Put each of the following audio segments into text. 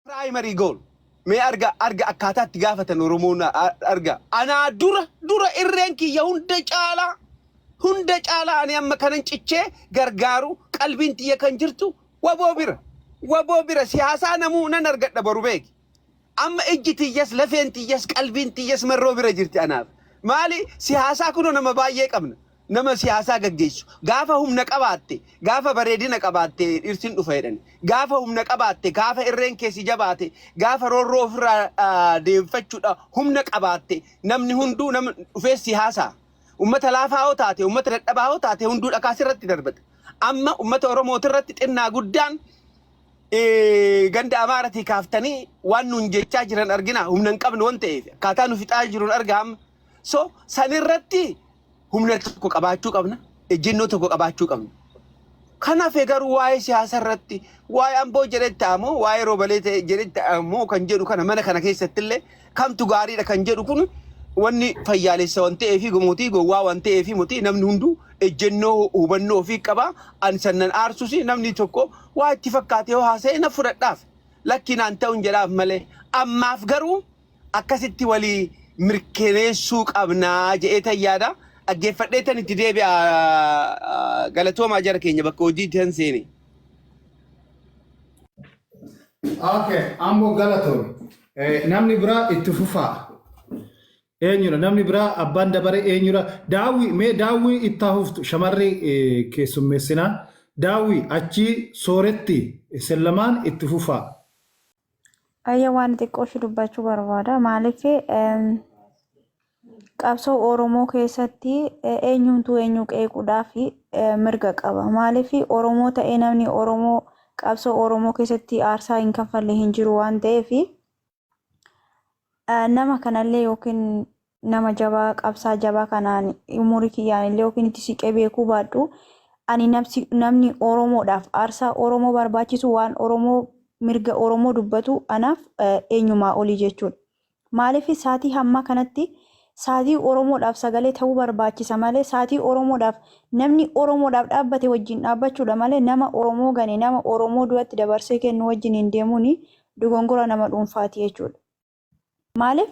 Primary goal. Mee arga arga akkaataa itti gaafatan Oromoon arga. Anaa dura dura irreen kiyya hunda caalaa hunda caalaa ani amma kanan cichee gargaaru qalbiin tiyya kan jirtu waboo bira. Waboo bira siyaasaa namuu nan argadha boru beeki. Amma ijji tiyyas lafeen tiyyas qalbiin tiyyas marroo bira jirti anaaf. Maali siyaasaa kunoo nama baay'ee qabna. Nama siyaasaa gaggeessu. Gaafa humna qabaatte, gaafa bareedina qabaatte dhirsin dhufa jedhani. Gaafa humna qabaatte, gaafa irreen kee si jabaate, gaafa roorroo ofirraa deemfachuudha humna qabaatte namni hunduu nama dhufee si haasa'a. Ummata laafaa hoo taate, ummata dadhabaa hoo taate hunduu dhakaa sirratti darbata. Amma ummata Oromootirratti xinnaa guddaan ganda Amaaratii kaaftanii waan nuun jechaa jiran argina humna hin qabnu waan ta'eef akkaataa nu fixaa jiruun arga amma. So sanirratti humna tokko qabaachuu qabna, ejjennoo tokko qabaachuu qabna. Kan hafe garuu waa'ee siyaasa irratti waa'ee amboo jedhetti ammoo waa'ee roobalee ta'e jedhetti ammoo kan jedhu kana mana kana keessatti illee kamtu gaariidha kan jedhu kun wanni fayyaalessa waan ta'eef mootii gowwaa waan ta'eef mootii namni hunduu ejjennoo hubannoo ofii qaba. Ani sannan aarsus namni tokko waa itti fakkaate yoo haasa'e na fudhadhaaf lakki naan ta'uun jedhaaf malee ammaaf garuu akkasitti walii mirkaneessuu qabnaa je'eetan yaada. Dhaggeeffadheetan itti deebi'a galatoomaa jara keenya bakka hojii tan seene. Okay, ammoo galatoomi. Namni biraa itti fufaa. Eenyudha? Namni biraa abbaan dabare eenyudha? Daawwi mee daawwi itti hafuftu shamarri keessummeessinaa. Daawwi achii sooretti isin lamaan itti fufaa. Ayya waan xiqqoo ishee dubbachuu barbaada. Maaliif qabsoo Oromoo keessatti eenyumtuu eenyu qeequudhaaf mirga qaba. Maaliif Oromoo ta'ee namni Oromoo qabsoo Oromoo keessatti aarsaa hin kaffalle hin jiru waan ta'eef nama kanallee yookiin nama jabaa qabsaa jabaa kanaan umurii kiyyaan illee yookiin itti siqee beekuu baadhu ani nabsi namni Oromoodhaaf aarsaa Oromoo barbaachisu waan Oromoo mirga Oromoo dubbatu anaaf eenyumaa olii jechuudha. Maaliif saatii hammaa kanatti saatii Oromoodhaaf sagalee ta'uu barbaachisa malee saatii Oromoodhaaf namni Oromoodhaaf dhaabbate wajjin dhaabbachuudha malee nama Oromoo gane nama Oromoo du'atti dabarsee kennu wajjin hin deemuuni dogongora nama dhuunfaati jechuudha. Maaliif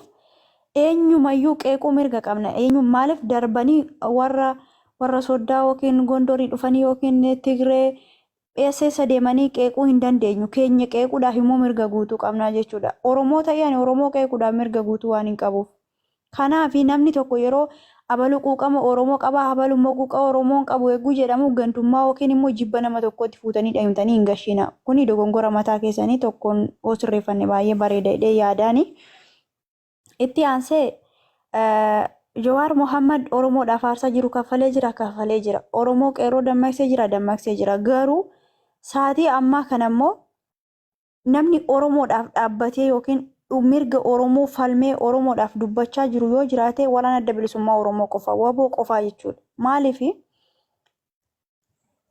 eenyumayyuu qeequu mirga qabna. Eenyu maaliif darbanii warra warra soddaa yookiin gondorii dhufanii yookiin Tigree eessa eessa deemanii qeequu hin dandeenyu. Keenya qeequudhaaf immoo mirga guutuu qabna jechuudha. Oromoo ta'ee ani Oromoo qeequudhaaf mirga guutuu waan hin qabuuf. Kanaaf namni tokko yeroo abalu quuqama Oromoo qaba abalu immoo quuqama Oromoo hin qabu eeguu jedhamu gantummaa yookiin immoo jibba nama tokkootti fuutanii dhayimtanii hin gashina. Kuni dogongora mataa keessanii tokkoon yoo sirreeffanne baay'ee bareeda jedhee yaadaani. Itti aansee Jawaar Mohammad Oromoodhaaf aarsaa jiru kaffalee jira kaffalee jira. Oromoo qeerroo dammaqsee jira dammaqsee jira. Garuu saatii ammaa kana immoo namni Oromoodhaaf dhaabbatee yookiin mirga Oromoo falmee Oromoodhaaf dubbachaa jiru yoo jiraate waraana adda bilisummaa Oromoo qofa waboo qofaa jechuudha. Maaliif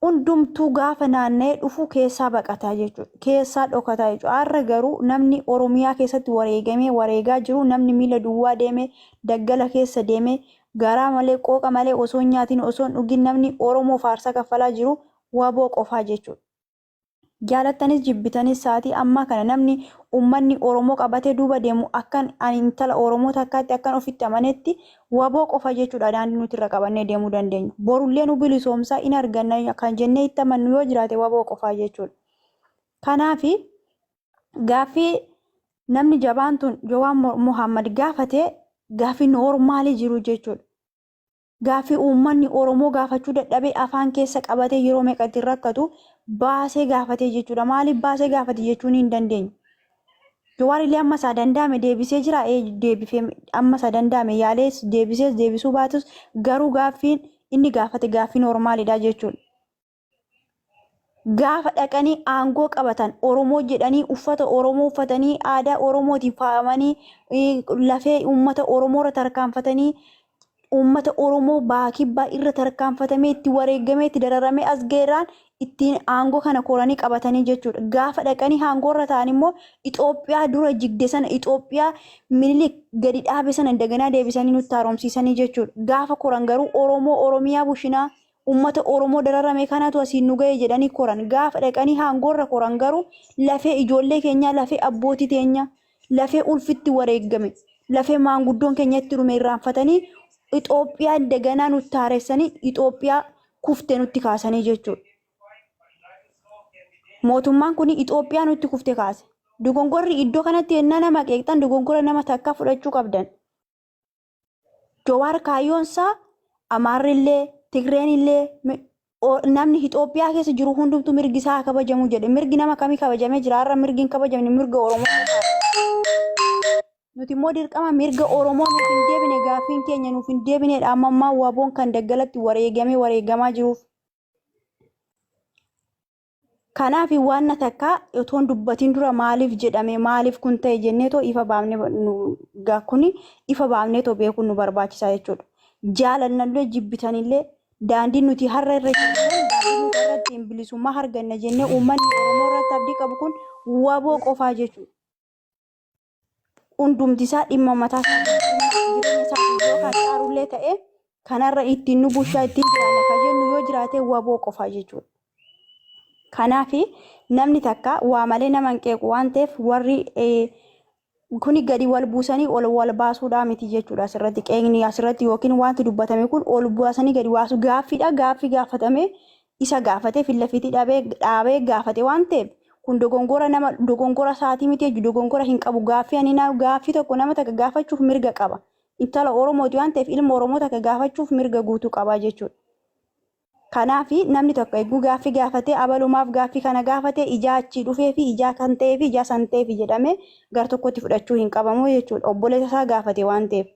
hundumtuu gaafa naanna'ee dhufu keessaa baqataa jechuudha. Keessaa dhokataa jechuudha. Har'a garuu namni Oromiyaa keessatti wareegamee wareegaa jiru namni miila duwwaa deeme daggala keessa deeme garaa malee qooqa malee osoo hin nyaatin osoo hin dhugin namni Oromoo faarsaa kaffalaa jiru waboo qofaa jechuudha. Jaalattanis jibbitanis sa'aatii ammaa kana namni uummanni Oromoo qabatee duuba deemu akkan ani intala Oromoo takkaatti akkan ofitti amanetti waboo qofa jechuudha daandii nuti irra qabannee deemuu dandeenyu. Borullee nu bilisoomsaa in arganna kan jennee itti amannu yoo jiraate waboo qofaa jechuudha. Kanaafi gaaffii namni jabaan tun Jawaar Mohammad gaafate gaaffii noormaalii jiru jechuudha. Gaaffii uummanni Oromoo gaafachuu dadhabee afaan keessa qabatee yeroo meeqa ittiin rakkatu baasee gaafatee jechuudha. Maaliif baasee gaafate jechuun hin dandeenyu. Jawaar illee amma isaa danda'ame deebisee jira. Ee deebifee amma isaa danda'ame yaalees deebisees deebisuu baatus garuu gaaffiin inni gaafate gaaffii noormaalidha jechuudha. Gaafa dhaqanii aangoo qabatan Oromoo jedhanii uffata Oromoo uffatanii aadaa Oromootiin faayamanii lafee uummata Oromoo irra tarkaanfatanii uummata Oromoo bahaa kibbaa irra tarkaanfatamee itti wareegamee itti dararamee as ga'eerraan ittiin aangoo kana koranii qabatanii jechuudha. Gaafa dhaqanii aangoo irra ta'an immoo Itoophiyaa dura jigde sana Itoophiyaa Minilik gadi dhaabe sana daganaa deebisanii nutti haaromsiisanii jechuudha. Gaafa koran garuu Oromoo Oromiyaa bushinaa Uummata Oromoo dararame kanatu asiin nu ga'e jedhanii koran. Gaafa dhaqanii aangoorra koran garuu lafee ijoollee keenyaa, lafee abbootii teenyaa, lafee ulfitti wareegame, lafee maanguddoon keenya itti dhume irraanfatanii Itoophiyaa daganaa nutti haaressanii Itoophiyaa kufte nutti kaasanii jechuudha. Mootummaan kun Itoophiyaa nutti kufte kaase. Dogongorri iddoo kanatti ennaa nama qeeqxan dogongora nama takkaa fudhachuu qabdan. Jawaar kaayyoon isaa Amaarrillee Tigreenillee namni Itoophiyaa keessa jiru hundumtu mirgi isaa haa kabajamu jedhe. Mirgi nama kamii kabajamee jira? Har'a mirgi hin kabajamne mirga Oromoo qofaadha. Nuti immoo dirqama mirga Oromoo nuuf hin deebine, gaaffiin keenya nuuf hin deebinedha. Amma ammaa WBOn kan daggalatti wareegamee wareegamaa jiruuf. Kanaaf waan na takka otoon dubbatiin dura maaliif jedhame, maaliif kun ta'e jennee too ifa baafne kuni ifa baafnee too beekuun nu barbaachisaa jechuudha. Jaalannallee jibbitanillee daandiin nuti har'a irra jirru kun, daandiin nuti har'a ittiin bilisummaa arganna jennee uummanni Oromoo irratti abdii qabu kun WBO qofaa jechuudha. Hundumti isaa dhimma mataa isaatiin, dhimma jireenya isaatiin yoo kan xaarullee ta'e, kanarra ittiin nu bulchaa ittiin jiraanna kan jennu yoo jiraate WBO qofaa jechuudha. Kanaaf namni takka waa malee nama hin qeequ waan ta'eef, warri kuni gadi wal buusanii ol wal baasuudhaa miti jechuudha. Asirratti qeeqni asirratti yookiin wanti dubbatame kun ol baasanii gadi baasu gaaffiidha. Gaaffii gaafatame isa gaafatee fillafiitii dhabee dhaabee gaafate waan ta'eef, kun dogongora nama dogongora isaatii miti jechuudha. Dogongora hin qabu. Gaaffii ani gaaffii tokko nama takka gaafachuuf mirga qaba. Intala Oromooti waan ta'eef, ilma Oromoo takka gaafachuuf mirga guutuu qaba jechuudha. Kanaaf namni tokko eeguu gaaffii gaafatee, abalumaaf gaaffii kana gaafatee, ijaa achii dhufee fi ijaa kan ta'ee fi ijaa san ta'eef jedhamee gar tokkotti fudhachuu hin qabamu jechuudha. Obboleessa isaa gaafate waan ta'eef.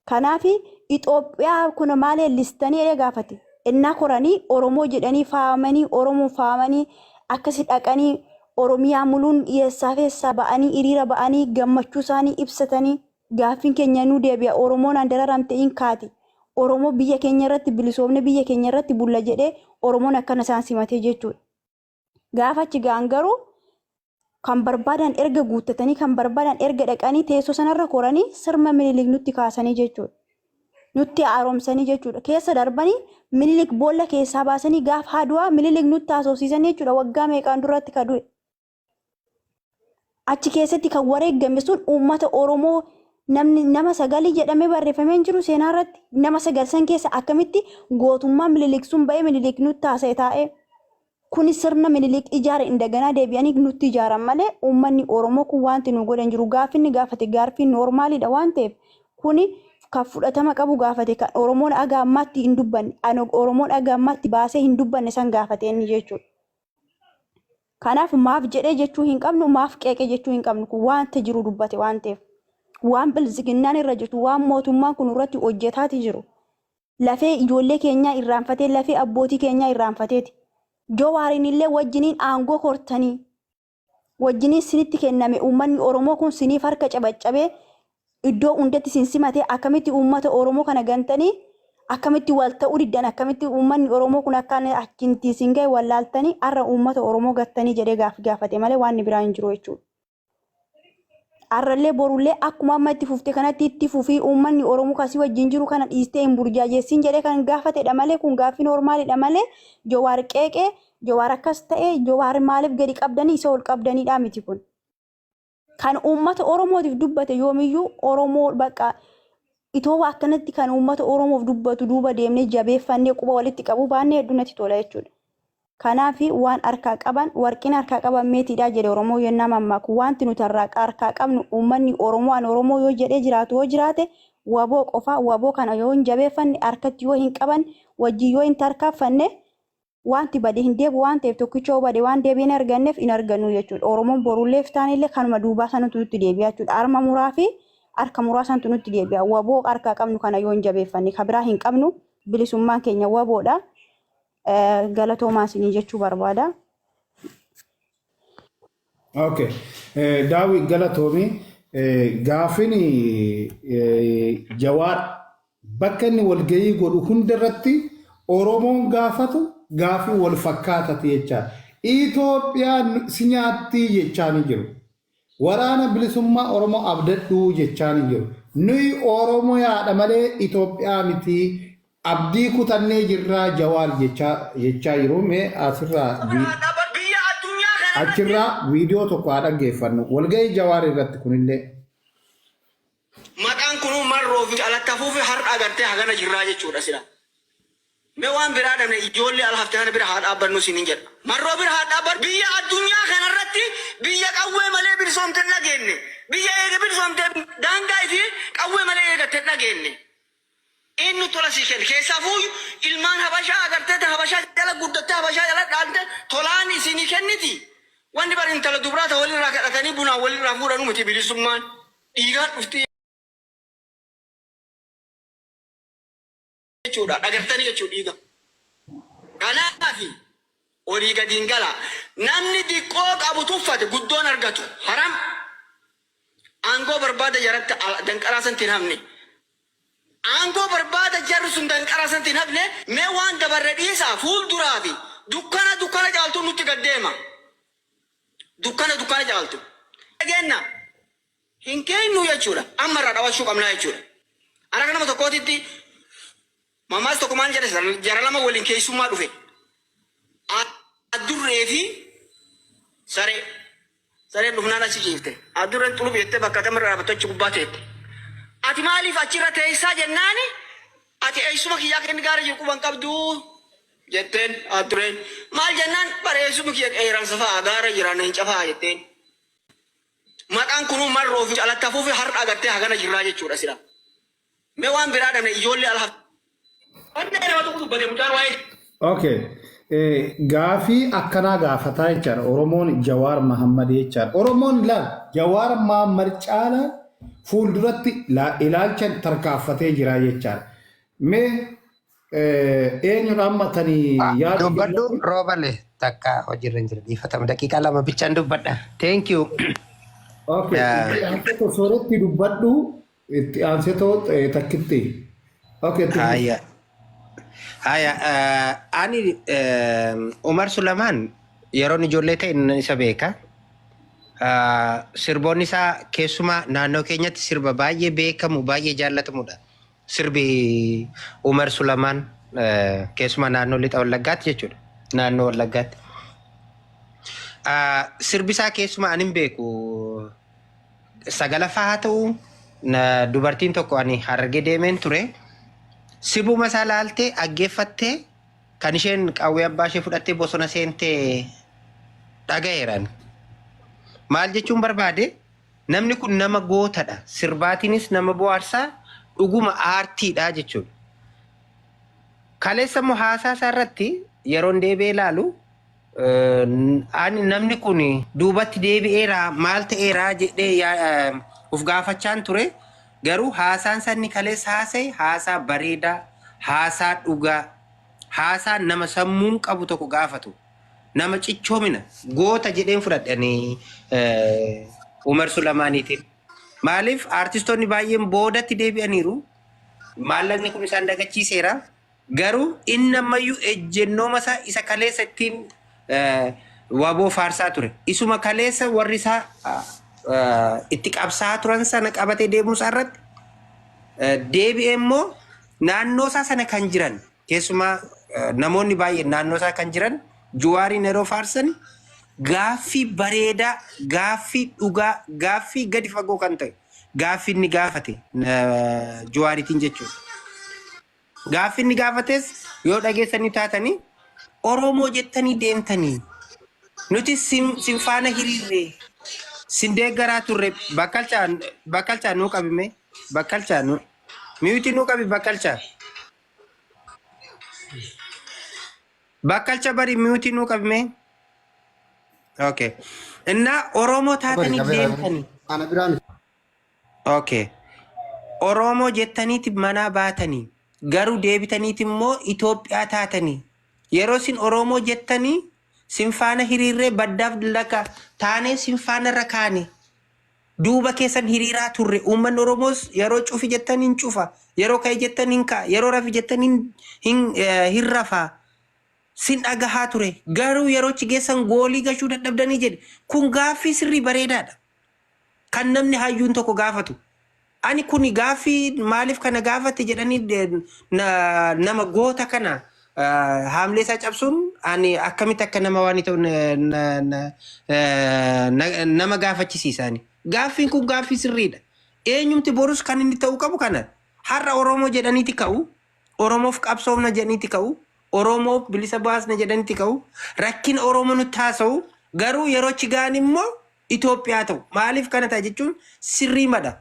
Kanaaf Itoophiyaa kun maal leellistanii jedhee gaafate. Innaa koranii Oromoo jedhanii faamanii, Oromoo faamanii, akkasi dhaqanii Oromiyaa muluun dhiyeessaa keessaa ba'anii hiriira ba'anii gammachuu isaanii ibsatanii, gaaffiin keenya nuu deebi'a, Oromoon an dararamte in kaati. Oromoo biyya keenya irratti bilisoomne, biyya keenya irratti bulla jedhee Oromoon akkana isaan simatee jechuudha. Gaafa achi ga'an garuu kan barbaadan erga guuttatanii, kan barbaadan erga dhaqanii teessoo sanarra koranii, sirna Minilik nutti kaasanii jechuudha. Nutti haaromsanii jechuudha. Keessa darbanii Minilik boolla keessaa baasanii gaafa Aduwaa Minilik nutti haasofsiisanii jechuudha. Waggaa meeqaan duratti ka du'e. Achi keessatti kan wareegame sun uummata Oromoo namni nama sagalii jedhamee barreeffamee hin jiru seenaa irratti. Nama sagal san keessa akkamitti gootummaa Minilik sun ba'ee Minilik nutti haasa'e taa'ee. Kuni sirna Minilik ijaare indaganaa deebi'anii nutti ijaaran malee, uummanni Oromoo kun wanti nu godhan jiru. Gaaffinni gaafate gaaffii normalidha waan ta'eef, kuni kan fudhatama qabu gaafate, kan Oromoon aga ammaatti hin dubbanne, Oromoon aga ammaatti baasee hin dubbanne san gaafate inni jechuudha. Kanaaf maaf jedhee jechuu hin qabnu, maaf qeeqee jechuu hin qabnu. Kun wanta jiru dubbate waan ta'eef. Waan bilziginnaan irra jirtu, waan mootummaan kun irratti hojjetaati jiru. Lafee ijoollee keenyaa irraanfatee, lafee abbootii keenyaa irraanfateeti. Jawaariin illee wajjiniin aangoo kortanii wajjiniin sinitti kenname, uummanni Oromoo kun siniif harka cabaccabee iddoo hundatti sin simatee, akkamitti uummata Oromoo kana gantanii, akkamitti wal ta'uu diddan, akkamitti uummanni Oromoo kun akka achitti sin gahe wallaaltanii har'a uummata Oromoo gattanii jedhee gaaf gaafate malee waan biraa hin jiru jechuudha. Har'allee borullee akkuma amma itti fufte kanatti itti fufii, uummanni Oromoo kasii wajjin jiru kana dhiistee hin burjaajessin jedhee kan gaafatedha malee, kun gaaffii normalidha malee Jawaar qeeqee, Jawaar akkas ta'e, Jawaar maaliif gadi qabdanii isa ol qabdanidha miti kun. Kan uummata Oromootiif dubbate yoomiyyuu Oromoo bakka itoo akkanatti kan uummata Oromoof dubbatu duuba deemnee jabeeffannee quba walitti qabuu baannee hedduu natti tola jechuudha. Kanaaf waan harkaa qaban, warqin harkaa qaban meetiidha jedhe Oromoo yennaa mammaaku. Wanti nuti harkaa qabnu, uummanni Oromoo an Oromoo yoo jedhee jiraatu yoo jiraate, WBO qofa. WBO kana yoo hin jabeeffanne, harkatti yoo hin qaban, wajjin yoo hin tarkaanfanne, wanti bade hin deebi'u waan ta'eef, tokkicha yoo bade waan deebi'ee hin arganneef hin argannu jechuudha. Oromoon borullee iftaanillee kanuma duubaa sanatu nutti deebi'a jechuudha. Harma muraa fi harka muraa santu nutti deebi'a. WBO harkaa qabnu kana yoo hin jabeeffanne, ka biraa hin qabnu, bilisummaan keenya WBOdha. Galatoomaa isinii jechuu barbaada. Okay. Daawit, galatoomi. Gaafin Jawaar bakka inni walgahii godhu hundarratti Oromoon gaafatu gaafii wal fakkaatati jechaadha. Itoophiyaan si nyaattii jechaa ni jiru. Waraana Bilisummaa Oromoo abdadhuu jechaa ni jiru. Nuyi Oromoyaadha malee Itoophiyaa miti. Abdii kutannee jirraa Jawaar jechaa jechaa jiru. Mee asirraa Biyya addunyaa kanarratti achirraa viidiyoo tokko haa dhaggeeffannu. Walgahii Jawaar irratti kunillee. Maqaan kunuu marroo fi alatti hafuu fi har'a agartee hagana jirraa jechuudha sila. Mee waan biraa dhabne, ijoollee ala hafte kana bira haa dhaabbannu isiniin jedha. Marroo bira haa dhaabbannu. Biyya addunyaa kanarratti biyya qawwee malee bilisoomte hin dhageenne. Biyya eega bilisoomte daangaa ifii qawwee malee eegatte hin dhageenne. Eenyu tola sii kenne? Keessaafuu ilmaan Habashaa agartee ta Habashaa jala guddattee, Habashaa jala dhaalte tolaan isinii kenniti. Wanni bar intala dubraa ta walirraa kadhatanii bunaan walirraa fuudhanuu miti. Bilisummaan dhiigaan dhufti jechuudha. Dhagartanii jechuudha dhiiga. Kanaafi olii gadiin gala. Namni diqqoo qabu tuffate guddoon argatu. Haram. Aangoo barbaada jaratti danqaraa santi hin hafne. Aangoo barbaada jarri sun danqaraa santi hin hafne. Mee waan dabarre dhiisaa, fuulduraa fi dukkana dukkana caaltu nutti gad deema. Dukkana dukkana caaltu. Dhageenna hin keenyu jechuudha. Amma irraa dhawachuu qabnaa jechuudha. Ani akka nama tokkootitti mammaas tokko maal jedhe, jara lama waliin keessummaa dhufe. Adurree fi saree. Sareen dhufnaan achi ciifte. Adurreen xulub jettee bakka kamirra dhaabattu achi gubbaa teette. Ati maaliif achirra teessaa jennaani, ati eessuma kiyyaa kenni gaara jiru quban qabduu jetteen adurreen. Maal jennaan, bara eessuma kiyya qeeransa fa'a gaara jira leenca fa'a jetteen. Maqaan kunuu marroo fi alatti hafuu fi har'a agartee hagana jirraa jechuudha sila. Mee waan biraa dhabne, ijoollee ala hafte. Wanni nama tokko dubbate mucaan waa'ee Okay. Gaafii akkanaa gaafataa jechaadha. Oromoon Jawaar Mahammad jechaadha. Oromoon ilaal, Jawaar Mahammad caalaa fuulduratti ilaalcha tarkaanfatee jira jechaadha. Mee eenyudha amma tanii yaada Dubbadhu roobale, takka hojiirra hin jira, dhiifatama, daqiiqaa 2 bichaan dubbadha. Thank you. Okay. Itti aansetoo sooretti dubbadhu, itti aansetoo takkitti. Okay. Itti fufi. Haya. Haya, ani Umar Sulamaan yeroon ijoollee ta'e nan isa beeka. Sirboonni isaa keessumaa naannoo keenyatti sirba baay'ee beekamu, baay'ee jaallatamudha. Sirbi Umar Sulamaan keessumaa naannoo lixa Wallaggaatti jechuudha. Naannoo Wallaggaatti. Sirbi isaa keessumaa ani hin beeku. Sagalaffaa haa ta'u, dubartiin tokko ani Harargee deemeen ture. Sirbuma isaa laaltee dhaggeeffattee kan isheen qawwee abbaa ishee fudhattee bosona seentee dhaga'eeraan. Maal jechuun barbaade, namni kun nama gootadha. Sirbaatiinis nama bohaarsaa, dhuguma aartiidha jechuudha. Kaleessa immoo haasaa isaa irratti yeroon deebi'ee ilaalu, ani namni kun duubatti deebi'eera, maal ta'eera jedhee of gaafachaan ture. Garuu haasaan isaa inni kaleessa haasa'e haasaa bareedaa, haasaa dhugaa, haasaa nama sammuun qabu tokko gaafatu. Nama cichoomina goota jedheen fudhadhe ani Umar Sulamaaniitiin. Maaliif, aartistoonni baay'een boodatti deebi'aniiru. Maallaqni kun isaan dagachiiseera. Garuu inni ammayyuu ejjennooma isaa isa kaleessa ittiin waboo faarsaa ture. Isuma kaleessa warri isaa itti qabsaa'aa turan sana qabatee deemuu isaa irratti deebi'ee immoo naannoo isaa sana kan jiran, keessumaa namoonni baay'een naannoo isaa kan jiran Juwaariin yeroo faarsan gaaffii bareedaa, gaaffii dhugaa, gaaffii gadi fagoo kan ta'e gaaffii inni gaafate Juwaariitiin jechuudha. Gaaffii inni gaafates yoo dhageessanii taatanii, Oromoo jettanii deemtanii nuti sin faana hiriirree sin deeggaraa turre. Bakkalchaa, bakkalchaa nuu qabime, bakkalchaa nu mute nuu qabi, bakkalchaa, bakkalcha bari, mute nuu qabime. Okay. Innaa Oromoo taatanii deemtanii. Ana biraan. Okay. Oromoo jettaniiti manaa baatanii garuu deebitaniiti immoo Itoophiyaa taatanii, yeroo isin Oromoo jettanii sin faana hiriirree baddaaf laka taanee sin faana irra kaane, duuba keessan hiriiraa turre. Uummanni Oromoos yeroo cufi jettan hin cufa, yeroo ka'e jettan hin ka'a, yeroo rafi jettan hin rafa, sin dhagahaa ture. Garuu yeroo achi geessan goolii gashuu dadhabdanii jedhe. Kun gaaffii sirrii bareedaadha kan namni hayyuun tokko gaafatu. Ani kun gaaffii maaliif kana gaafate jedhanii nama goota kana haamlee isaa cabsuun ani akkamitti akka nama waan ta'u nama gaafachisiisaani. Gaaffiin kun gaaffii sirriidha. Eenyumti borus kan inni ta'uu qabu kana. Har'a Oromoo jedhaniiti ka'u. Oromoof qabsoofna jedhaniiti ka'u. Oromoof bilisa baasna jedhaniiti ka'u. Rakkina Oromoo nutti haasa'u. Garuu yeroo chigaan immoo Itoophiyaa ta'u. Maaliif kana ta'a jechuun sirrii madha.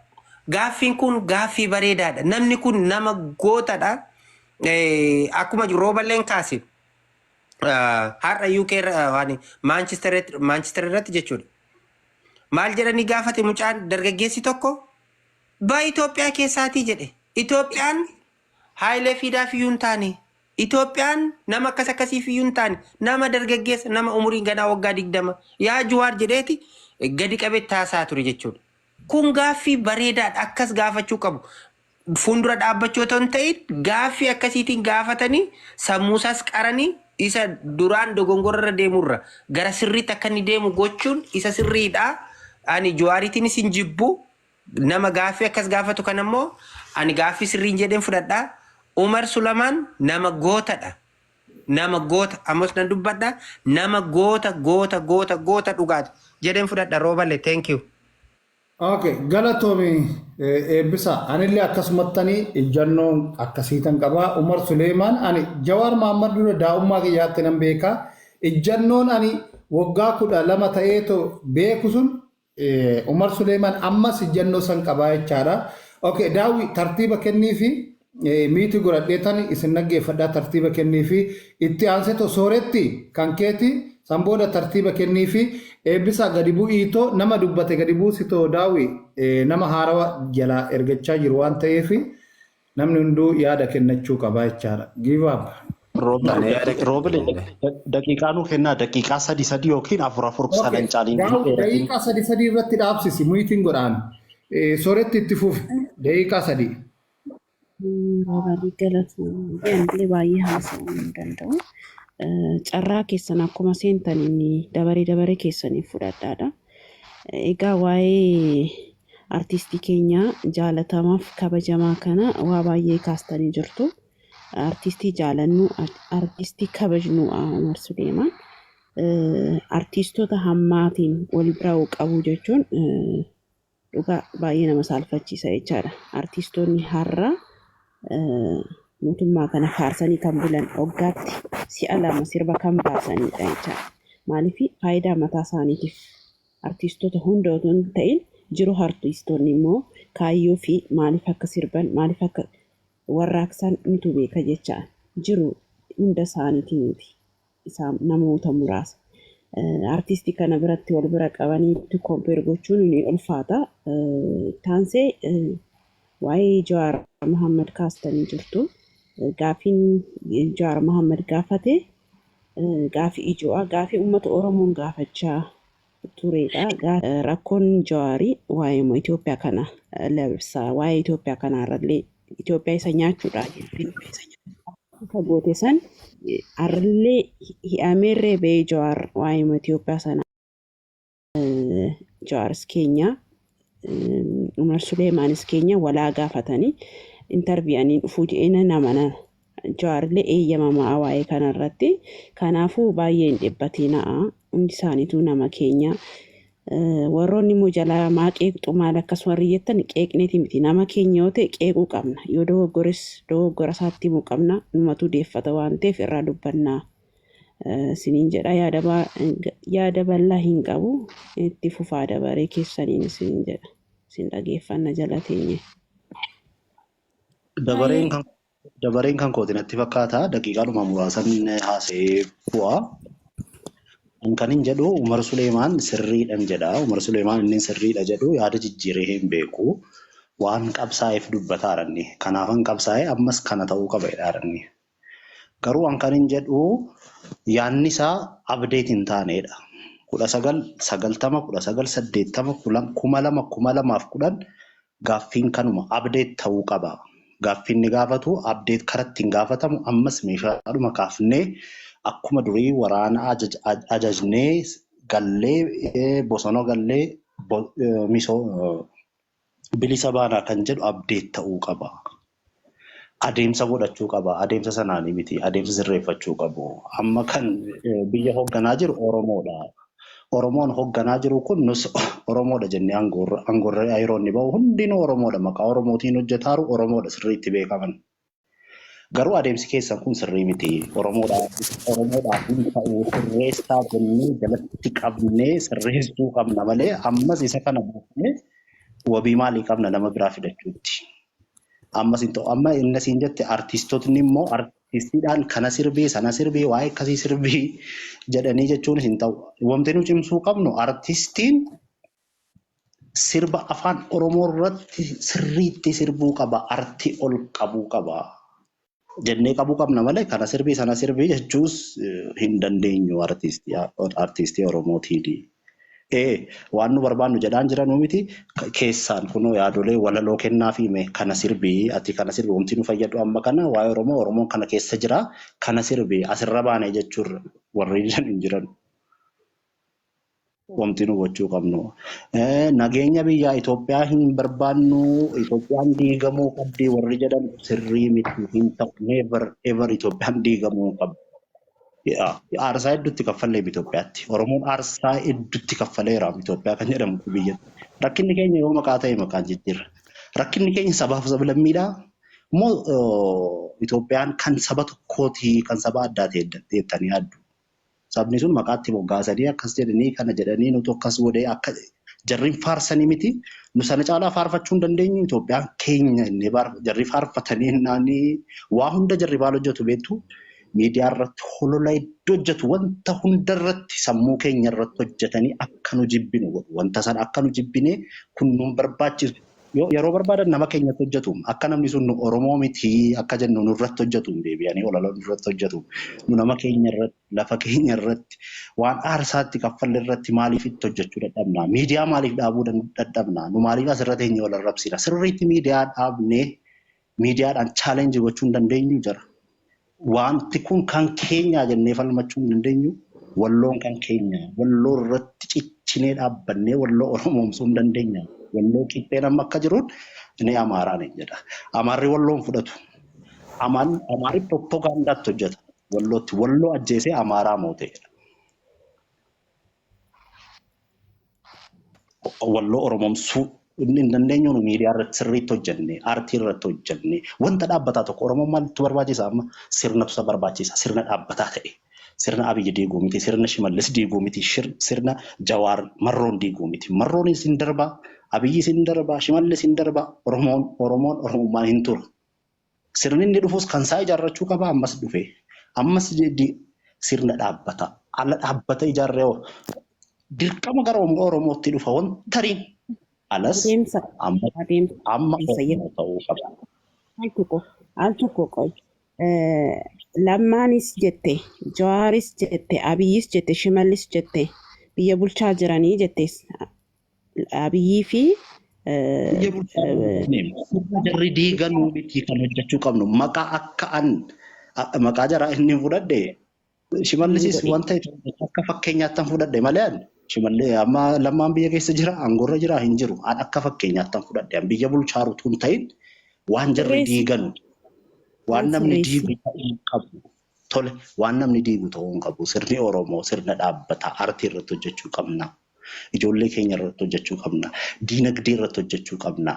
Gaaffiin kun gaaffii bareedaadha. Namni kun nama gootadha. Akkuma rooballeen kaase. Har'a UK irra waan Manchester irratti jechuudha. Maal jedhanii gaafate mucaan dargaggeessi tokko? Ba Itoophiyaa keessaatii jedhe. Itoophiyaan Haayilee Fiidaaf iyyuu hin taane. Itoophiyaan nama akkas akkasiif iyyuu hin taane. Nama dargaggeessa nama umuriin ganaa waggaa 20. Yaa Juwaar jedheeti gadi qabee taasaa ture jechuudha. Kun gaaffii bareedaadha. Akkas gaafachuu qabu. Fuuldura dhaabbachuu otoo hin ta'in gaaffii akkasiitiin gaafatanii sammuusaas qaranii isa duraan dogongorra deemurra gara sirriitti akka inni deemu gochuun isa sirriidha. Ani Juwaariitiinis hin jibbu. Nama gaaffii akkas gaafatu kan ammoo ani gaaffii sirriin jedheen fudhadha. Umar Sulamaan nama gootadha. Nama goota ammas nan dubbadha. Nama goota goota goota goota dhugaati jedheen fudhadha rooballe thank you. Okay, galatoomi eebbisa. Anillee akkasumattani ijjannoon akkasiitan qaba. Umar Suleemaan ani Jawaar Mahammad dura daa'ummaa kiyyaatti nan beeka. Ijjannoon ani waggaa 12 ta'eeto beeku sun Umar Suleemaan ammas ijjannoo san qabaa jechaadha. Okay, daawwi tartiiba kenniifi miiti godhadheetan isin dhaggeeffadhaa tartiiba kenniifi itti aanseto sooretti kan keeti san booda tartiiba kenniifi eebbisaa gadi bu'iitoo nama dubbate gadi buusitoo daawwi nama haarawa jalaa ergachaa jiru waan ta'eef namni hunduu yaada kennachuu qaba jechaadha. Give up. Ani yaada Roobile kennadha. Daqiiqaa nuu kennaa daqiiqaa sadi sadi yookiin afur afur Okay. sadan caaliin Daawwi dheeratin. daqiiqaa sadi sadi irratti dhaabsisi muyitiin godhaan. Sooretti itti fufi daqiiqaa 3. Roobarri galatoomii anillee baay'ee haasa'uu hin danda'u. Carraa keessan akkuma seentaniin dabaree dabaree keessaniif fudhadhaadha. Egaa waa'ee artistii keenya jaalatamaaf kabajamaa kana waa baay'ee kaastanii jirtu. Artistii jaalannu, artistii kabajnu Umar Suleemaan. Artistoota hammaatiin wal bira qabu jechuun dhugaa baay'ee nama saalfachiisa jechaadha. Artistoonni har'a mootummaa kana faarsanii kan bulan waggaatti si'a lama sirba kan baasanidha jechaadha. Maaliif faayidaa mataa isaaniitiif artistoota hunda otoo hin ta'in jiru artistoonni immoo kaayyoo fi maaliif akka sirban maaliif akka warraaqsan nitu beeka jecha jiru hunda isaaniitii miti. Isaan namoota muraasa. Artistii kana biratti wal bira qabanii compare gochuun ni ulfaata. Taansee waa'ee Jawaar Mohammad kaastanii jirtu. Gaafiin Jawaar Mohammad gaafate gaafii ijo'a. Gaafii uummata Oromoon gaafachaa turedha. Rakkoon Jawaarii waa'ee Itoophiyaa kana labsa. Waa'ee Itoophiyaa kanarrallee Itoophiyaa isa nyaachuudha jettee isa goote san har'allee hi'ameerree ba'ee Jawaar waa'ee Itoophiyaa sana Jawaaris keenya Umar Suleemaanis keenya walaa gaafatanii interviewanii dhufuu jedhee nama nana. Jawaarillee eeyyamamaa waa'ee kanarratti. Kanaafuu baay'ee hin dhibbatinaa. Hundi isaaniituu nama keenya. Warroonni immoo jalaa maa qeeqxu maal akkas warri jettan qeeqneeti miti. Nama keenya yoo ta'e qeequu qabna. Yoo dogoggores dogoggora isaatti himuu qabna. Numatu deeffata waan ta'eef irraa dubbannaa. Siniin jedha yaada bal'aa hin qabu. Itti fufaa dabaree keessaniin siniin jedha. Sin dhageeffanna jala teenye. Dabareen kan kooti natti fakkaata. Daqiiqaadhuma muraasan haasa'ee bu'a. Kan hin jedhu Umar Suleemaan sirriidhan jedha. Umar Suleemaan inni sirriidha jedhu yaada jijjiiree hin beeku. Waan qabsaa'eef dubbataadha inni. Kanaafan qabsaa'e ammas kana ta'uu qaba jedhaadha inni. Garuu an kan hin jedhu yaadni isaa update hin taanedha. 1990, 1980, 2000, 2010 gaaffiin kanuma update ta'uu qaba. Gaaffiin inni gaafatu update karaa ittiin gaafatamu ammas meeshaadhuma kaafnee akkuma durii waraana ajajnee gallee bosona gallee Bilisa baanaa kan jedhu update ta'uu qaba. Adeemsa godhachuu qaba. Adeemsa sanaanii miti. Adeemsa sirreeffachuu qabu. Amma kan biyya hoogganaa jiru Oromoodha. Oromoon hoogganaa jiru kun nus Oromoodha jennee aangoorra yeroo inni bahu hundinuu Oromoodha. Maqaa Oromootiin hojjetaaru Oromoodha sirriitti beekaman. Garuu adeemsi keessan kun sirrii miti. Oromoodhaaf hin ta'u, sirreessaa jennee jalatti qabnee sirreessuu qabna malee ammas isa kana buufnee wabii maalii qabna nama biraa fidachuutti. Ammas hin ta'u. Amma inni asiin jette artistootni immoo artistiidhaan kana sirbii, sana sirbii, waa'ee akkasii sirbii jedhanii jechuun hin ta'u. Wanti nu cimsuu qabnu artistiin sirba afaan Oromoo irratti sirriitti sirbuu qaba, artii ol qabuu qaba jennee qabuu qabna malee kana sirbii, sana sirbii jechuus hin dandeenyu artistii Oromootiin. Waan nu barbaannu jedhaan jiranuu miti, keessaan kunoo yaadolee walaloo kennaa fi mee kana sirbii, ati kana sirbii, wanti nu fayyadu amma kana waa'ee Oromoo, Oromoon kana keessa jira, kana sirbii asirra baane jechuun warri jiran hin jiran. Wanti nu gochuu qabnu. Nageenya biyyaa Itoophiyaa hin barbaannu, Itoophiyaan diigamuu qabdi warri jedhan sirrii miti, hin ta'u. Never ever Itoophiyaan diigamuu qabdi. Aarsaa hedduutti kaffallee Itoophiyaatti. Oromoon aarsaa hedduutti kaffaleera Itoophiyaa kan jedhamu biyyatti. Rakkinni keenya yoo maqaa ta'e maqaan jijjiirra. Rakkinni keenya sabaaf sablammiidhaa moo Itoophiyaan kan saba tokkooti, kan saba addaa ta'e jettanii yaaddu? Sabni sun maqaatti moggaasanii akkas jedhanii kana jedhanii nuti akkas godhee akka jarri faarsanii miti. Nu sana caalaa faarfachuu hin dandeenyu. Itoophiyaan keenya inni jarri faarfatanii naanii waa hunda jarri maal hojjetu beektu? Miidiyaa irratti holola iddoo hojjetu, wanta hunda irratti sammuu keenya irratti hojjetanii akka nu jibbinu godhu. Wanta sana akka nu jibbine kun nu barbaachisu. Yeroo barbaadan nama keenyatti hojjetu. Akka namni sun nu Oromoo miti akka jennu nurratti hojjetu, deebi'anii holola nurratti hojjetu. Nu nama keenya irratti, lafa keenya irratti, waan aarsaatti kaffalle irratti maaliif itti hojjechuu dadhabna? Miidiyaa maaliif dhaabuu dadhabna? Nu maaliif asirra teenyee wal arrabsina? Sirriitti miidiyaa dhaabnee miidiyaadhaan challenge gochuu hin dandeenyu jira. Wanti kun kan keenyaa jennee falmachuu hin dandeenyu. Walloon kan keenya. Walloo irratti ciccinee dhaabbannee walloo Oromoomsuu hin dandeenya. Walloo qixxeen amma akka jiruun inni Amaaraan hin jedha. Amaarri walloon fudhatu. Amaarri propagaandaatti hojjeta. Wallootti walloo ajjeesee Amaaraa mooteedha. Walloo Oromoomsuu inni hin dandeenyu nu miidiyaa irratti sirriitti hojjenne, aartii irratti hojjenne, wanta dhaabbataa tokko Oromoon maaltu barbaachisa amma? Sirnatu isa barbaachisa, sirna dhaabbataa ta'e. Sirna Abiyyi diiguu miti, sirna Shimallis diiguu miti, sirna Jawaar Marroon diiguu miti. Marroon isin darbaa, Abiyyi isin darbaa, Shimallis isin darbaa, Oromoon Oromummaan hin tura. Sirni inni dhufus kan isaa ijaarrachuu qaba, ammas dhufe. Ammas sirna dhaabbata. Ala dhaabbata ijaarree hoo dirqama gara Oromootti dhufa wanta riin. Alas amma amma Oromoo ta'uu qaba. Al tokko qoy. Lammaanis jette, Jawaaris jette, Abiyyis jette, Shimallis jette, biyya bulchaa jiranii jette. Abiyyii fi Biyya bulchaa jarri diiganuu miti kan hojjechuu qabnu. Maqaa akka an maqaa jaraa inni fudhadhe, Shimallisis wanta akka fakkeenyaatti fudhadhe malee an Shimalli amma Lammaan biyya keessa jira, aangoorra jira, hin jiru. An akka fakkeenyaatti fudhadhe. An biyya bulchaaru tun ta'in waan jarri diiganu, waan namni diigu ta'uu qabu. Tole, waan namni diigu ta'uu hin qabu. Sirni Oromoo sirna dhaabbataa, aartii irratti hojjechuu qabna. Ijoollee keenya irratti hojjechuu qabna. Diinagdee irratti hojjechuu qabna.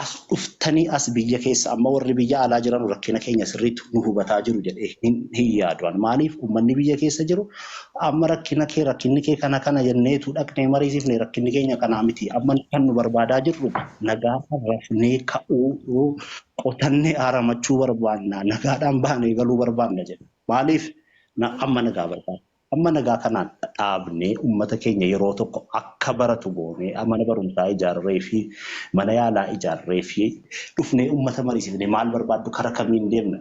As dhuftanii as biyya keessa amma warri biyya alaa jiran rakkina keenya sirriitti nu hubataa jiru jedhee hin yaadu. Maaliif uummanni biyya keessa jiru amma rakkina kee, rakkinni kee kana kana jenneetu dhaqnee mariisifne, rakkinni keenya kanaa miti. Amma kan nu barbaadaa jirru nagaa rafnee ka'uu, qotannee haramachuu barbaanna, nagaadhaan baanee galuu barbaanna jedha. Maaliif amma nagaa barbaanna? Amma nagaa kanaan dhaabnee uummata keenya yeroo tokko akka baratu goonee, mana barumsaa ijaarree fi mana yaalaa ijaarree fi dhufnee uummata mariisifnee maal barbaaddu, karaa kamiin deemna,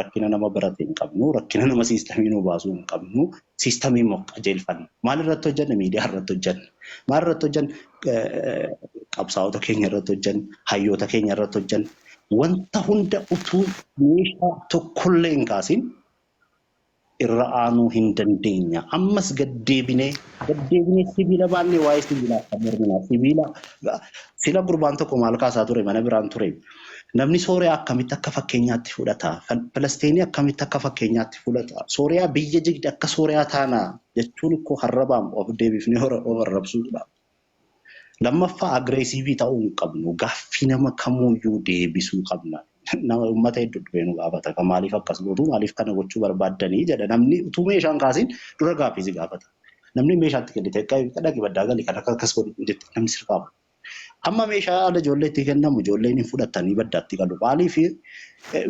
rakkina nama barate hin qabnu, rakkina nama siistamii nu baasuu hin qabnu, siistamii immoo qajeelfanna. Maal irratti hojjenna? Miidiyaa irratti hojjenna. Maal irratti hojjenna? Qabsaa'ota keenya irratti hojjenna, hayyoota keenya irratti hojjenna. Wanta hunda utuu meeshaa tokkollee hin kaasin Irra aanuu hin dandeenya. Ammas gaddeebinee gaddeebinee sibiila baannee waa'ee sibiilaa akka morminaa sibiila sila gurbaan tokko maal kaasaa ture mana biraan ture. Namni Sooriyaa akkamitti akka fakkeenyaatti fudhata? Palesteenii akkamitti akka fakkeenyaatti fudhata? Sooriyaa biyya jigde akka Sooriyaa taanaa jechuun ikkoo harrabaam of deebifnee of arrabsuudha. Lammaffaa aggressive ta'uu hin qabnu. Gaaffii nama kamuuyyuu deebisuu qabna. Nama uummata hedduu dhufee nu gaafata. Kan maaliif akkas gootu maaliif kana gochuu barbaaddanii jedha. Namni utuu meeshaan kaasiin dura gaaffii si gaafata. Namni meeshaatti kennite akka dhaqi baddaa gali kan akka akkas godhu jette namni sirraa Amma meeshaa haala ijoolleetti kennamu ijoolleen hin fudhatanii baddaatti galu. Maaliif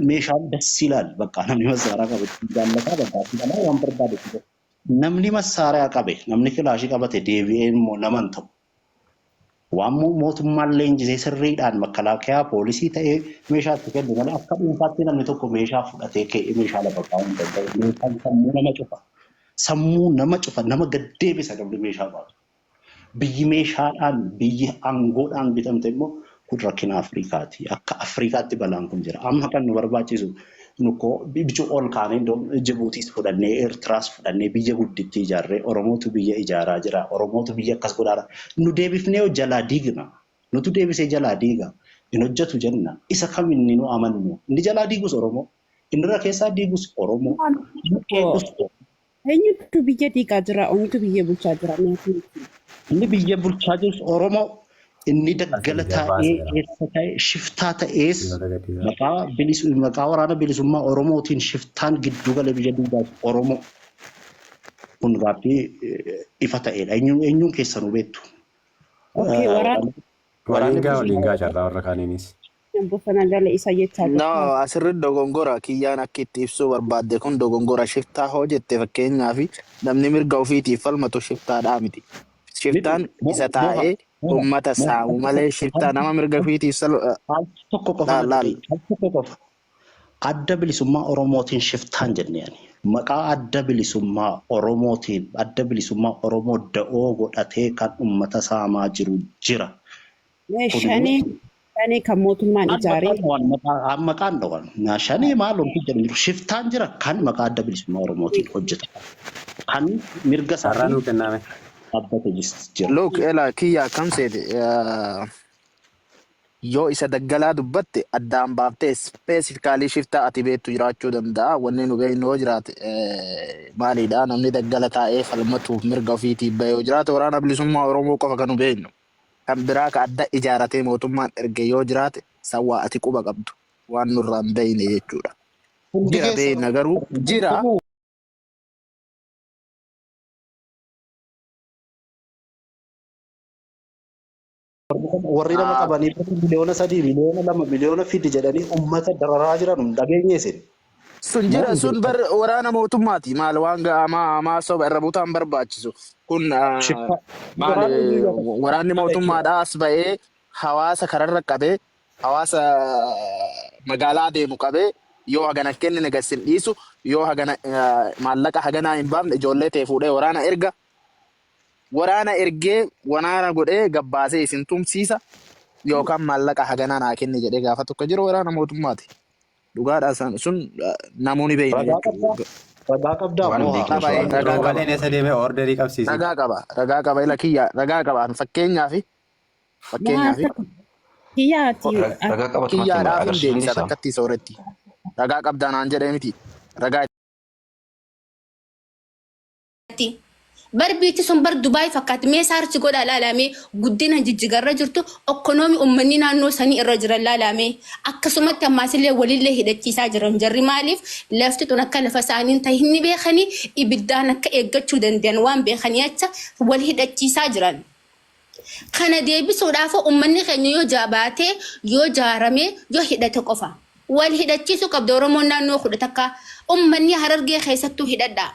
meeshaan das ilaal bakka namni massaaraa qabu jaallataa baddaatti galaa waan barbaade. Namni massaaraa qabe namni kilaashii qabate deebi'ee immoo nama hin ta'u. Waan mootummaan leenjisee sirriidhaan makalaakiyaa poolisii ta'ee meeshaa itti kennu malee akka dhuunfaatti namni tokko meeshaa fudhatee ka'ee meeshaa lafa kaa'uu hin danda'u. Meeshaan sammuu nama cufa. Sammuu nama cufa nama gaddeebisa namni meeshaa baatu. Biyyi meeshaadhaan biyyi aangoodhaan bitamte immoo kun rakkina Afrikaati. Akka Afrikaatti balaan kun jira. Amma kan nu barbaachisu nukkoo bicuu ol kaanee Jibuutiis fudhannee Eertiraas fudhannee biyya guddittii ijaarree Oromootu biyya ijaaraa jira. Oromootu biyya akkas godhaa Nu deebifnee jalaa diigna. Nutu deebisee jalaa diiga. Hin hojjetu jenna. Isa kam inni nu amannu. Inni jalaa diigus Oromoo. Inni irra keessaa diigus Oromoo. Inni qeequs Oromoo. Eenyutu biyya diigaa jira? Eenyutu biyya bulchaa jira? Inni biyya bulchaa jirus Oromoo. Inni daggala taa'ee eessa ta'e shiftaa ta'ees maqaa maqaa waraana bilisummaa Oromootiin shiftaan gidduu galee biyya diigaa Oromoo. Kun gaaffii ifa ta'edha. Eenyuun keessanuu beektu. Okay, waraana Waliin gaa waliin gaa carraa warra kaaniinis. Bosona gala isa jechaa No, jirta. asirri dogongora kiyyaan akka itti ibsuu barbaadde kun dogongora shiftaa hoo jette fakkeenyaaf namni mirga ofiitiif falmatu shiftaadhaa miti. Shiftaan isa taa'ee uummata saamu malee shiftaa nama mirga ofiitiif Al tokko qofa laal laal. al tokko qofa. Adda bilisummaa Oromootiin shiftaan jennee ani. Maqaa adda bilisummaa Oromootiin adda bilisummaa Oromoo da'oo godhatee kan uummata saamaa jiru jira. Shanee shanee kan mootummaan ijaaree Maqaan dhawan. Shanee maal wanti jedhu jiru. Shiftaan jira kan maqaa adda bilisummaa Oromootiin hojjeta. Kan mirga Carraa isaatiin nuu kenname. dhaabbate jira. Look, ela kiyya akkam seete yoo isa daggalaa dubbatte addaan baaftee specifically shiftaa ati beektu jiraachuu danda'a. Wanni nu beeknu yoo jiraate maalidha namni daggala taa'ee falmatuuf mirga ofiitiif bahee yoo jiraate waraana bilisummaa Oromoo qofa kan nu beeknu. Kan biraa ka adda ijaaratee mootummaan erge yoo jiraate sawwaa ati quba qabdu waan nurraa hin beekne jechuudha. Hundi Jira keessa beekna garuu jira. Warri nama qabanii miliyoona 3 miliyoona 2 miliyoona fidi jedhanii uummata dararaa jiran hin dhageenye isin. Sun Moo jira hin sun jiru? bar waraana mootummaati maal waan ga'amaa amaa soba irra butaan barbaachisu kun Shiftaa maal waraana iyyuu waraanni mootummaadhaa as ba'ee hawaasa kararra qabee hawaasa magaalaa deemu qabee yoo hagana kennine gad sin dhiisu yoo hagana maallaqa haganaa hin baafne ijoollee ta'e fuudhee waraana erga waraana ergee waraana godhee gabbaasee isin tumsiisa yookaan maallaqa haganaa naa kenni jedhee gaafa tokko jiru waraana mootummaati. Dhugaadha san sun namoonni beekna Ragaa qabdaa? jechuudha. Ragaa qabdaa Waan moo hin haa? beekne Qaba shawaa. ragaa qaba. Roobaleen eessa deemee orderii qabsiisi. Ragaa qaba. Ragaa qaba ila kiyya ragaa qaba. Fakkeenyaaf Kiyyaati Ragaa qabatumatti kiyyaadhaaf hin agarsiisuu deebisa dandeessaa? takkatti sooretti. Ragaa qabdaa naan jedhee miti. Ragaa Bar biitti sun bar Dubaay fakkaatti mee search godhaa laalamee guddina jijjigarra jirtu okkonoomi uummanni naannoo sanii irra jiran laalamee akkasumatti ammaasillee walillee hidhachiisaa jiran jarri maaliif lafti tun akka lafa isaanii ta'e hin beekanii ibiddaan akka eeggachuu danda'an waan beekanii acha wal hidhachiisaa jiran. Kana deebisuudhaaf uummanni keenya yoo jabaatee yoo jaaramee yoo hidhate qofa. Wal hidhachiisuu qabda Oromoon naannoo 11 uummanni Harargee keessattuu hidhadhaa.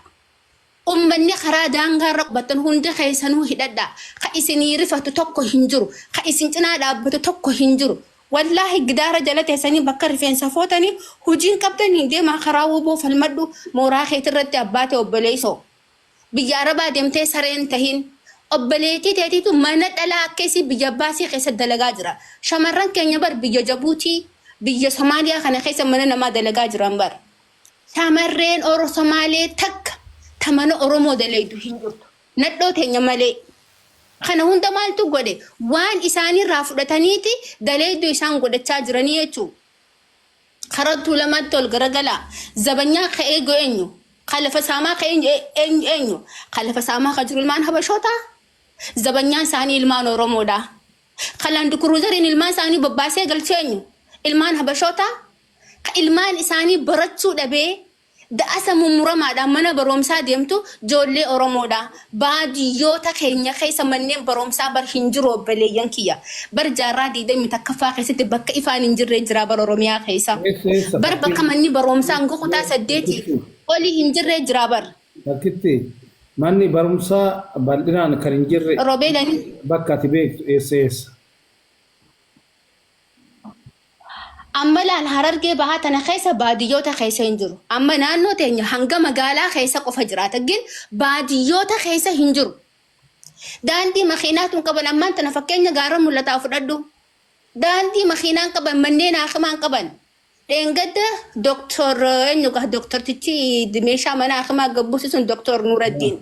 Uummanni karaa daangaa irra qubatan hundi keessanuu hidhadhaa. Ka isinii rifatu tokko hin jiru. Ka isin cinaa dhaabbatu tokko hin jiru. Wallaahi gidaara jala teessanii bakka rifeensa footanii hojiin qabdanii deemaa karaa woboo falmadhu mooraa keetirratti abbaa ta'e obboleessoo. Biyya Arabaa deemtee sareen tahin. Obboleettii teetiitu mana dhalaa akka isii biyya baasii keessa dalagaa jira. Shamarran keenya bar biyya Jabuutii, biyya Somaaliyaa kana keessa mana namaa dalagaa jiran bar. Shamarreen Oro Somaalee takka Ta mana Oromoo daleeydu hin jirtu. Nadhoo teenya malee. Kana hunda maaltu godhe? Waan isaanirraa fudhataniiti daleeyduu isaan godhachaa jiranii jechuu. Karaa Tuulamaatti ol garagalaa. Zabanyaa ka eegu eenyu? Ka lafa saamaa ka eenyu eenyu? Ka lafa saamaa ka jiru ilmaan Habashootaa? Zabanyaan isaanii ilmaan Oromoodha. Ka Laandikuruuzariin ilmaan isaanii bobbaasee galchu eenyu? Ilmaan Habashootaa? Ka ilmaan isaanii barachuu dhabee da'asa mummuramaadhaan mana baroomsaa deemtu joollee Oromoodha. Baadiyyoota keenya keessa manneen baroomsaa bar hin jiru obboleeyyan kiyya. Bar jaarraa 21ffaa keessatti bakka ifaan hin jirree jira bar Oromiyaa keessa. Eessa eessa Bar bakka fakki manni baroomsaa hanga kutaa saddeetii fakkitti olii hin jirree jira bar. fakkitti manni barumsaa bal'inaan kan hin jirre Robeelani bakka ati beektu eessa eessa? Amma laal Harargee Bahaa tana keessa baadiyyoota keessa hin jiru. Amma naannoo teenya hanga magaalaa keessa qofa jiraata. Gin baadiyyoota keessa hin jiru. Daandii makiinaa tun qaban ammaan tana fakkeenya gaara mul'ataa fudhadhu. Daandii makiinaa hin qaban manneen haakimaa hin qaban. Dheengadda Doktor eenyu gaa doktortichi meeshaa mana hakimaa gabbuusi sun Doktor Nuuraddiin.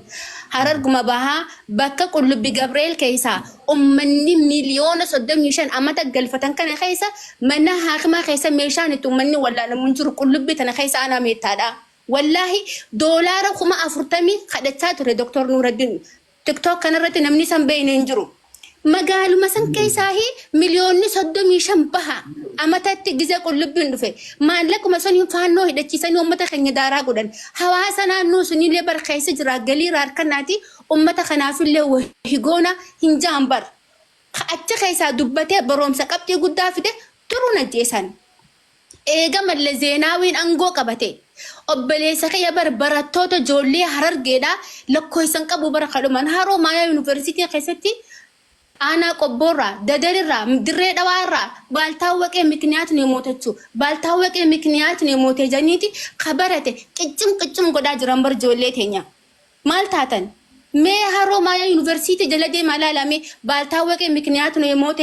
Hararguma Bahaa bakka Qullubbi Gabri'eel keessaa ummanni miliyoona 35 amata galfatan kana keessa mana haakimaa keessa meeshaan itti ummanni wallaanamu hin jiru Qullubbii tana keessa aanaa Meettaadha. Wallaahi doolaara 40,000 kadhachaa ture Dr. Nuuraddiin. Tiktok kanarratti namni isan beekne hin jiru. Magaaluma san keessaahi miliyoonni 35 baha amatatti gizee Qullubbiin dhufe. Maallaquma saniin faannoo hidhachiisanii uummata keenya daaraa godhan. Hawaasa naannoo sunillee bar keessa jira galii irraa harkannaati uummata kanaafillee wahi goona hin ja'an bar. Ka achi keessaa dubbatee baroomsa qabxii guddaa fide turuun ajjeesan. Eega Mallas Zeenaawiin angoo qabate obboleessa kiyya bar barattoota joollee Harargeedha lakkoofsa hin qabu bara kadhuman Haroo Maayaa Yuunivarsiitii keessatti aanaa Qobboorraa, Dadarirraa, Dirree Dhawaarraa baaltaawwaqee mikniyaat ነው የሞተችው ባልታወቀ ምክንያት ነው የሞተ janiiti ka barate qiccim qiccim godhaa jiran bar joollee teenya. Maal taatan? Mee Haroo Maayaa Yuunivarsiitii jala deemaa ilaalaa mee baaltaawwaqee mikniyaat ነው የሞተ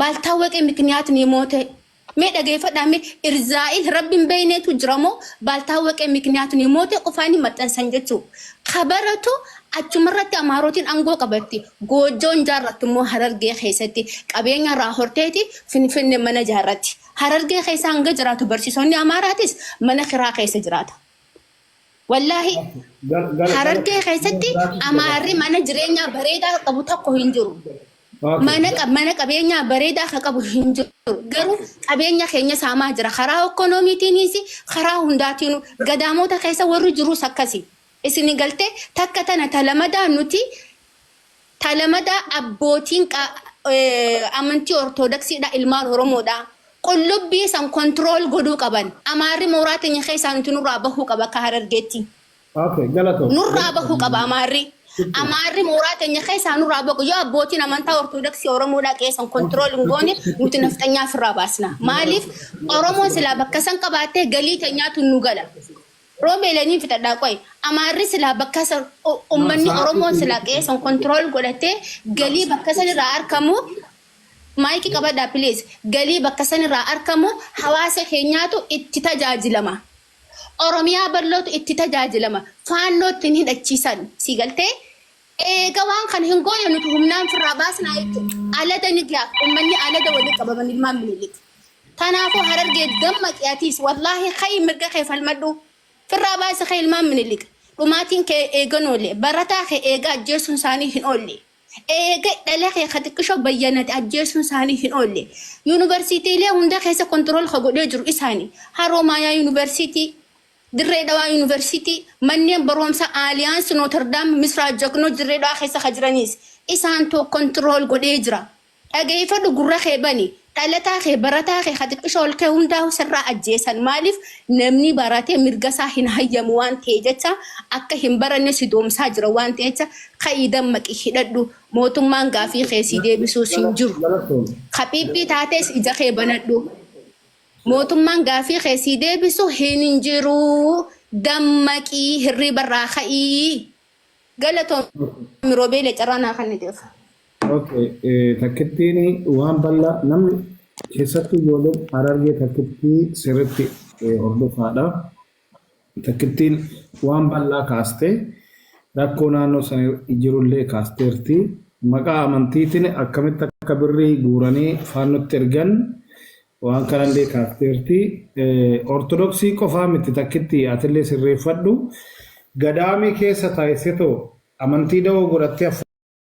Baaltaawwaqee mikniyaat ni moote. Mee dhageeffadhaa mee irzaa'il rabbi hin beeyneetu jira moo baaltaawwaqee mikniyaat ni moote qofaanii maxxansan jechuu. Ka baratu achumarratti Amaarootiin angoo qabatti. Goojjoon jaarrattu immoo Harargee keessatti qabeenya irraa horteeti Finfinne mana jaarratti. Harargee keessa hanga jiraatu barsiisonni Amaaraatis mana kiraa keessa jiraata. Wallaahi Harargee keessatti Amaarri mana jireenyaa bareedaa qabu tokko hin jiru. Mana mana qabeenyaa bareedaa ka qabu hin jiru. Garuu qabeenya keenya saamaa jira. Karaa ikkonoomiitiinis karaa hundaatiinuu gadaamoota keessa warri jirus akkasi. Isin galtee takka tana talamadaa nuti talamadaa abbootiin amantii Ortodoksiidha ilmaan Oromoodha. Qullubbii san control godhuu qaban. Amaarri mooraa teenya keessaa nuti nurraa bahuu qaba akka Harargeetti. Okay, galatoom. Nurraa bahuu qaba Amaarri. Amaarri mooraa teenya keessaa nurraa bahu. Yoo abbootiin amantaa Ortodoksii Oromoodhaa qeessan control hin goone nuti nafxanyaa ofirraa baasna. Maaliif Oromoon silaa bakka san qabaattee galii teenyaatu nu gala. Roobeelaniin fixadhaa qoy. Amaarri silaa bakka san ummanni Oromoon silaa qeessan control godhatee galii bakka san irraa argamu Maayikii qabadhaa please. Galii bakka sanirraa arkamu hawaasa keenyaatu itti tajaajilama. Oromiyaa bal'ootu itti tajaajilama. Faannoo ittiin hidhachiisan. Sii galtee? Eega waan kana hin goone nuti humnaan firraa baasnaa jechuudha. Alada ni gaaf. Uummanni alada waliin qabaman ilmaan Minilik. Kanaafuu Harargee dammaqi atiis wallaahi ka'i mirga kee falmadhu. Firraa baasi kee ilmaan Minilik. Dhumaatiin kee eegan oolle. Barataa kee eega ajjeesuun isaanii hin oolle. Eega dhala kee ka xiqqisho bayyanate ajjeesuun isaanii hin oolle. Yuunivarsiitiilee hunda keessa control ka godhee jiru isaani. Haroo Maayaa Yuunivarsiitii, Dirree Dhawaa Yuunivarsiitii, manneen baroomsa Aaliyaans Nootardaam Misraa Jagnoo Dirree Dhawaa keessa ka jiraniis isaantu control godhee jira. Dhageeyfadhu gurra kee bani. Dhalataa kee, barataa kee, ka xiqqisho ol ka'e hundaahu sirraa ajjeesan. Maaliif namni barate mirga isaa hin hayyamu waan ta'e jecha akka hin baranne si doomsaa jira waan ta'e jecha ka'ii dammaqi hidhadhu. Mootummaan gaafii kee sii deebisuus hin jiru. Ka PP taates ija kee banadhu. Mootummaan gaafii kee sii deebisu hin jiru. Dammaqii hirriiba irraa ka'ii. Galatoomi Robeele carraa naa kenniteef. Okay, takkittiin waan bal'aa namni keessattuu ijoolleen Harargee takkittii sirriitti hordofaadha. Takkittiin waan bal'aa kaastee rakkoo naannoo sana jirullee kaasteerti. Maqaa amantiitiin akkamitti akka birrii guuranii faannotti ergan waan kanallee kaasteerti. Ortodoksii qofaa miti takkitti atillee sirreeffadhu. Gadaamii keessa taa'issetoo amantii da'oo godhattee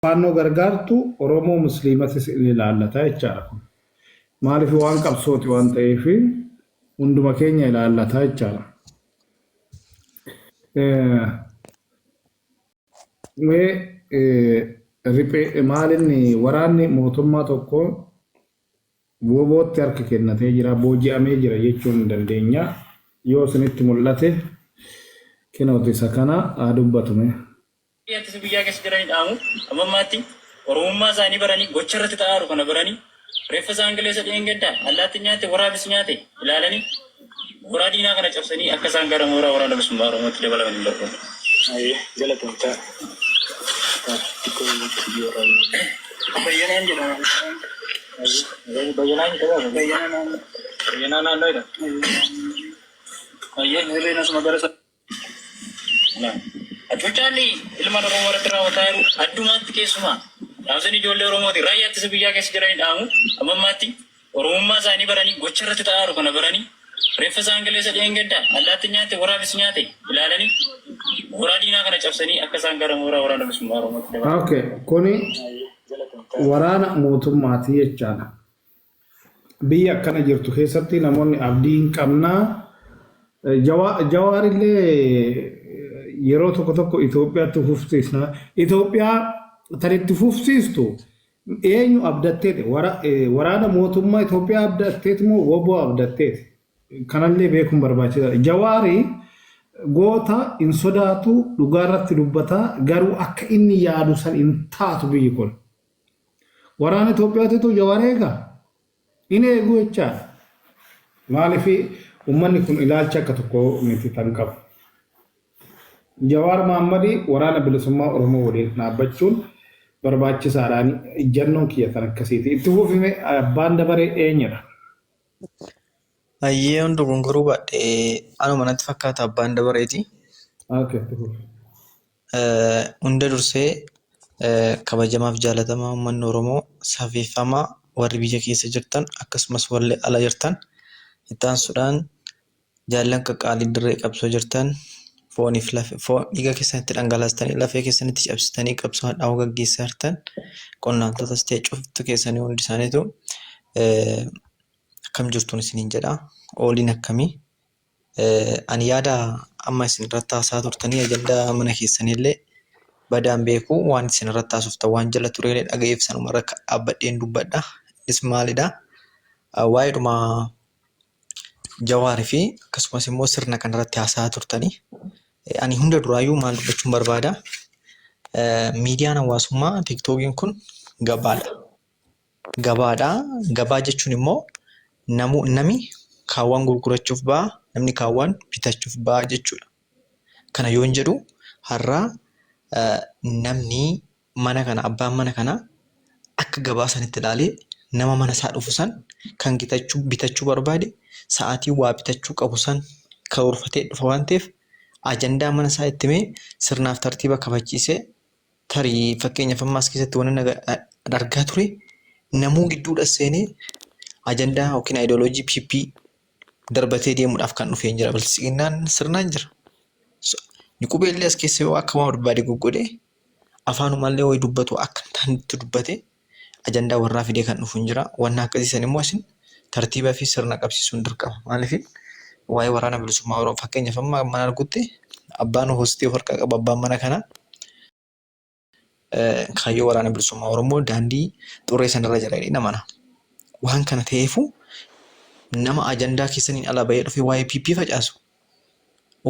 faannoo gargaartu Oromoo Musliimatis ilaallata jechaadha kun. Maaliif waan qabsooti waan ta'eef hunduma keenya ilaallata jechaadha. Mee riphee maalinni waraanni mootummaa tokko WBOtti harka kennatee jira, booji'amee jira jechuun ni dandeenya. Yoo isinitti mul'ate kinooti isa kana haa dubbatu mee. Ittisa biyyaa keessa jiranii dhaamu amma ammaatti Oromummaa isaanii baranii gocha irratti ta'aa jiru kana baranii reeffa isaan kaleessa dheengadda allaattiin nyaatte waraabessi nyaate ilaalanii mooraa diinaa kana cabsanii akka isaan gara mooraa waraana bilisummaa Oromootti dabalaman hin barbaadu. Hayyee galatoom taa xiqqoo Bayyanaan jedhama. Bayyanaa hin qabaatu. Bayyanaa naannoo. Bayyanaa naannoo jedhama. Hayyee Hirreen asuma gara Hacuuccaan ilmaan Oromoo irratti raawwataa jiru addumaatti keessumaa dhaamsonni ijoollee Oromooti raayyaa ittisa biyyaa keessa jiranii dhaamu amma ammaatti Oromummaa isaanii baranii gocha irratti ta'aa jiru kana baranii reeffa isaan kaleessa dheengadda allaattiin nyaatte waraabessi nyaate ilaalanii mooraa diinaa kana cabsanii akka isaan gara mooraa waraana bilisummaa Oromootti dabalan. Okay, kuni waraana mootummaati jechaadha. Biyya akkana jirtu keessatti namoonni abdii hin qabnaa. Jawaar illee yeroo tokko tokko Itoophiyaatti fufsiisna. Itoophiyaa tan itti fufsiistu eenyu abdatteeti? Waraana mootummaa Itoophiyaa abdatteeti moo WBO abdatteeti? Kanallee beekuun barbaachisaadha. Jawaari goota hin sodaatu dhugaa irratti dubbata garuu akka inni yaadu san hin taatu biyyi kun. Waraana Itoophiyaatitu Jawaar eegaa? Hin eegu jechaadha. Maaliif uummanni kun ilaalcha akka tokko miti kan qabu. Jawaar Mahaammadi waraana bilisummaa Oromoo waliin dhaabbachuun barbaachisaadhaan ijjannoon kiyya kan akkasiiti. Itti fufime abbaan dabaree eenyudha? Hayyee hundu gongoruu baadhee anuma natti fakkaata abbaan dabareeti. Okay, itti fufi. Hunda dursee kabajamaaf jaalatamaa uummanni Oromoo safeeffamaa warri biyya keessa jirtan akkasumas warri ala jirtan itti aansuudhaan jaallan qaqqaalii dirree qabsoo jirtan fooniif lafe foon dhiiga keessanitti dhangalaastanii lafee keessanitti cabsitanii qabsoo hadhaa'uu gaggeessaa jirtan qonnaaltotas ta'e cuftu keessanii hundi isaaniitu akkam jirtuun isiniin jedha ooliin akkamii Ani yaada amma isin irratti haasaa turtanii ajandaa mana keessaniillee badaan beeku waan isin irratti haasoftan waan jala tureelee dhaga'eef sanuma irra dhaabbadheen dubbadha. Innis maalidha? Waa'eedhuma Jawaarii fi akkasumas immoo sirna kanarratti haasaa turtanii. Ani hunda duraayyuu maal dubbachuun barbaada? Miidiyaan hawaasummaa tiiktookiin kun gabaadha. Gabaadha. Gabaa jechuun immoo nami kaawwan gurgurachuuf ba'a, namni kaawwan bitachuuf ba'a jechuudha. Kana yoon jedhu har'a namni mana kana abbaan mana kanaa akka gabaa sanitti ilaalee nama mana isaa dhufu san kan bitachuu barbaade sa'aatii waa bitachuu qabu san karoorfatee dhufa waan ta'eef ajandaa mana isaa itti himee sirnaaf tartiiba kabachiisee Tarii fakkeenyaaf amma as keessatti wanni argaa ture namuu gidduudha seenee ajandaa yookiin ayidooloojii PP darbatee deemuudhaaf kan dhufee jira. Biltsiginnaan sirnaan jira. Qubee illee as keessa yoo akka waan barbaade goggodhee afaanumallee wayi dubbatu akka hin taanetti dubbatee ajandaa warraa fidee kan dhufu hin jira. Wanna akkasii san immoo isin tartiiba fi sirna qabsiisuun dirqama. Maaliif waa'ee waraana bilisummaa Oromoo fakkeenyaaf amma mana argutti abbaan hostii of harkaa qaba abbaan mana kanaa kaayyoo waraana bilisummaa Oromoo daandii xurree sanarra jira jedhee namana. Waan kana ta'eefu nama ajandaa keessaniin ala bahee dhufee waa'ee PP facaasu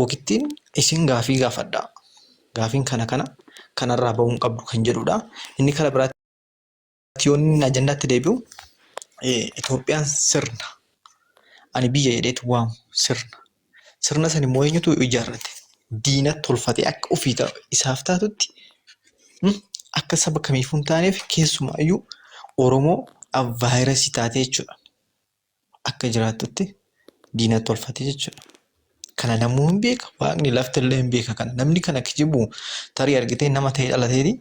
waqittiin isin gaafii gaafadhaa. Gaafiin kana kana kanarraa bahuu hin qabdu kan jedhudha. Inni kara biraatti yoo inni ajandaatti deebi'u Itoophiyaan sirna. Ani biyya jedheetu waamu sirna. Sirna san immoo eenyutu ijaarrate? Diina tolfatee akka ofii isaaf taatutti akka saba kamiifuu hin taaneef keessumaayyuu Oromoo vaayirasii taatee jechuudha. Akka jiraattutti diina tolfate jechuudha. Kana namuu hin beeka. Waaqni lafti illee hin beeka kana. Namni kana kijibu tarii argitee nama ta'ee dhalateeti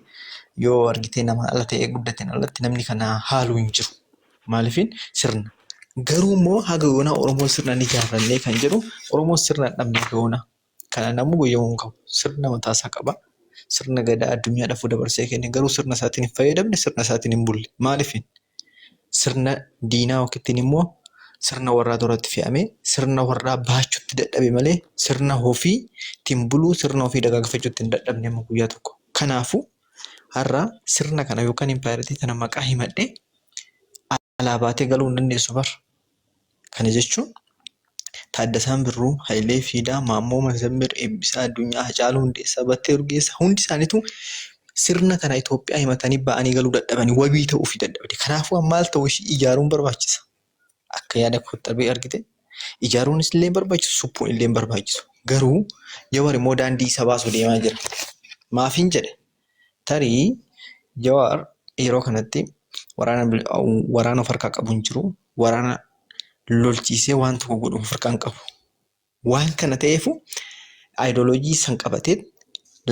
yoo argitee nama ala ta'ee guddateen alatti namni kana haaluu hin jiru. Maaliifin sirna. Garuu immoo haga yoonaa Oromoon sirna ni ijaarrannee kan jedhu Oromoon sirna hin dhabne haga yoonaa. Kana namuu goyyamuu hin qabu. Sirna mataasaa qaba. Sirna gadaa addunyaadhaaf dabarsee kenne garuu sirna isaatiin hin fayyadamne sirna isaatiin hin bulle. Maaliifin? Sirna diinaa yookiin immoo sirna warraa duratti fe'amee sirna warraa baachuutti dadhabe malee sirna ofii ittiin buluu sirna ofii dagaagfachuutti hin dadhabne amma guyyaa tokko. Kanaafuu har'a sirna kana yookaan impaayeritii tana maqaa himadhee alaa baatee galuu hin dandeessu bar. Kana jechuun Taaddasaan Birruu, Hayilee Fiidaa, Maammoo Mazammir, Eebbisaa Addunyaa, Hacaaluu Hundeessaa, Battee Urgeessaa hundi isaaniitu sirna kana Itoophiyaa himatanii ba'anii galuu dadhabanii wabii ta'uufii dadhabde. Kanaafuu maal ta'uu ishii ijaaruun barbaachisa. Akka yaada kootti argite ijaaruunis illee hin barbaachisu, suphuun illee hin barbaachisu. Garuu Jawar immoo daandii isa baasu deemaa jira. Maafiin jedhe tarii Jawaar yeroo kanatti waraana waraana of harkaa qabu hin jiru. Waraana lolchiisee waan tokko godhu of harkaa hin qabu. Waan kana ta'eefu ayidooloojii san qabatee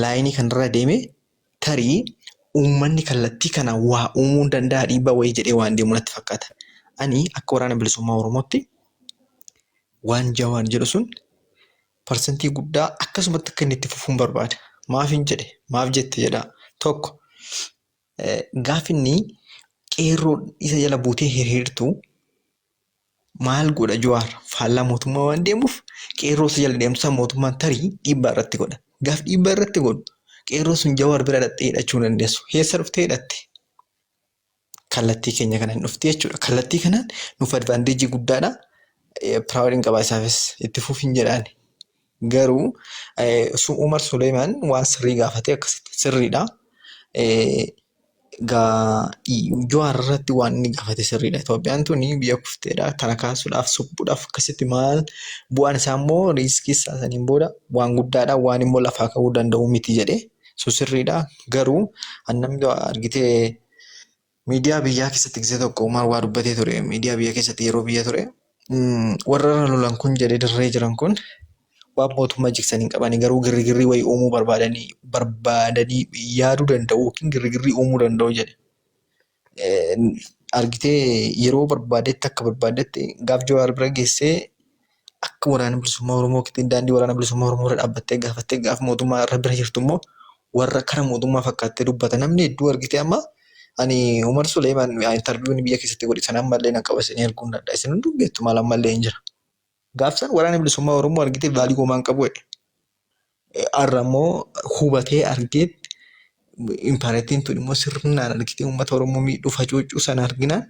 laayinii kanarra deemee tarii uummanni kallattii kana waa uumuu danda'a dhiibbaa wayii jedhee waan deemu natti fakkaata. Ani akka waraana bilisummaa Oromootti waan Jawaar jedhu sun parsantii guddaa akkasumatti akka inni itti fufuun barbaada. Maaf hin jedhe maaf jette jedha tokko gaaf inni qeerroo isa jala buutee hiriirtu maal godha Jawaar faallaa mootummaa waan deemuuf qeerroo isa jala deemtu san mootummaan tarii dhiibbaa irratti godha. Gaaf dhiibbaa irratti godhu qeerroo sun Jawaar bira dhaqxee hidhachuu hin dandeessu. Eessa dhuftee hidhatte? Kallattii keenya kanaan dhufti jechuudha. Kallattii kanaan nuuf advaanteejii guddaadha. Piraawudiin qabaa isaafis itti fufiin jedhaan. Garuu Umar Suleemaan waan sirrii gaafate akkasitti sirriidha. Jawaar irratti waan inni gaafate sirriidha. Itoophiyaan tuni biyya kufteedha. Tana kaasuudhaaf suphuudhaaf akkasitti maal bu'aan isaa immoo riiskii isaa saniin booda waan guddaadha. Waan immoo lafaa ka'uu danda'u miti jedhee sun sirriidha. Garuu namni argitee miidiyaa biyyaa keessatti gisee tokko Umar waa dubbatee ture. Miidiyaa biyya keessatti yeroo biyya ture. Warra irra lolan kun jedhee dirree jiran kun waan mootummaa jigsan hin qabani garuu girrigirrii wayii uumuu barbaadanii barbaadanii yaaduu danda'u yookiin girrigirrii uumuu danda'u jedhe. Argitee yeroo barbaadetti akka barbaadetti gaaf Jawaar bira geessee akka waraana bilisummaa Oromoo yookiin daandii waraana bilisummaa Oromoo irra dhaabbattee gaafattee gaaf mootummaa irra bira jirtu immoo warra kara mootummaa fakkaattee dubbata. Namni hedduu argitee amma ani Umar Suleemaan intarviiyuun biyya keessatti godhe sana ammallee nan qaba isin erguu hin danda'a. Isin hunduu beektu maal ammallee hin jira. Gaaf san waraana bilisummaa Oromoo argitee vaalii homaa hin qabu jedhe. Har'a immoo hubatee argee impaayeriin tun immoo sirnaan argitee uummata Oromoo miidhuuf hacuuccuu sana arginaan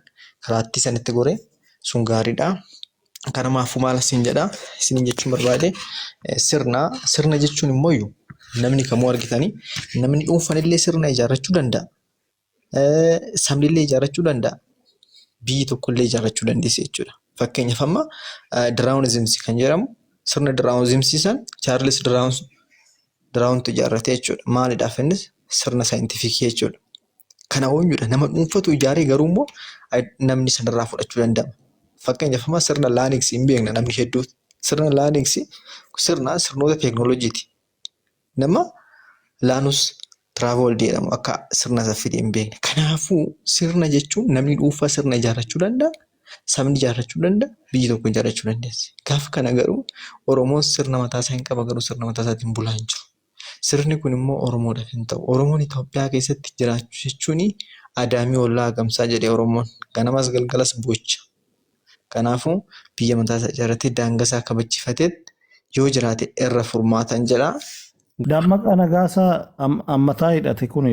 karaattii sanitti goree sun gaariidha. Kanumaafuu maal isin jedha isiniin jechuun barbaade sirna sirna jechuun immoo namni kamuu argitanii namni dhuunfaan illee sirna ijaarrachuu danda'a. Sabni illee ijaarrachuu danda'a. Biyyi tokko illee ijaarrachuu dandeessi jechuudha. Fakkeenyaaf amma Diraawunizimsi kan jedhamu sirna Diraawunizimsii san Chaarlis Diraawuntu ijaarrate jechuudha. Maalidhaaf innis sirna saayintifikii jechuudha. Kana eenyudha nama dhuunfatu ijaaree garuu immoo namni sanarraa fudhachuu danda'a. Fakkeenyaaf amma sirna Laaniksi hin beekna namni hedduu. Sirna Laaniksi sirna sirnoota teekinooloojiiti. Nama Laanus Tiraavoldi jedhamu akka sirna isa fide hin beekne. Kanaafuu sirna jechuun namni dhuunfaa sirna ijaarrachuu danda'a, sabni ijaarrachuu danda'a, biyyi tokko ijaarrachuu dandeessi. Gaafa kana garuu Oromoon sirna mataa isaa hin qaba garuu sirna mataa isaatiin bulaa hin jiru. Sirni kun immoo Oromoodhaaf hin ta'u. Oromoon Itoophiyaa keessatti jiraachuu jechuun adaamii ollaa hagamsaa jedhe Oromoon. Ganamas galgalas boocha. Kanaafuu biyya mataa isaa ijaarratee daangaa isaa kabachiifatee yoo jiraate irra furmaatan jedha. Dammaqaa Nagaasaa ammataa hidhate kun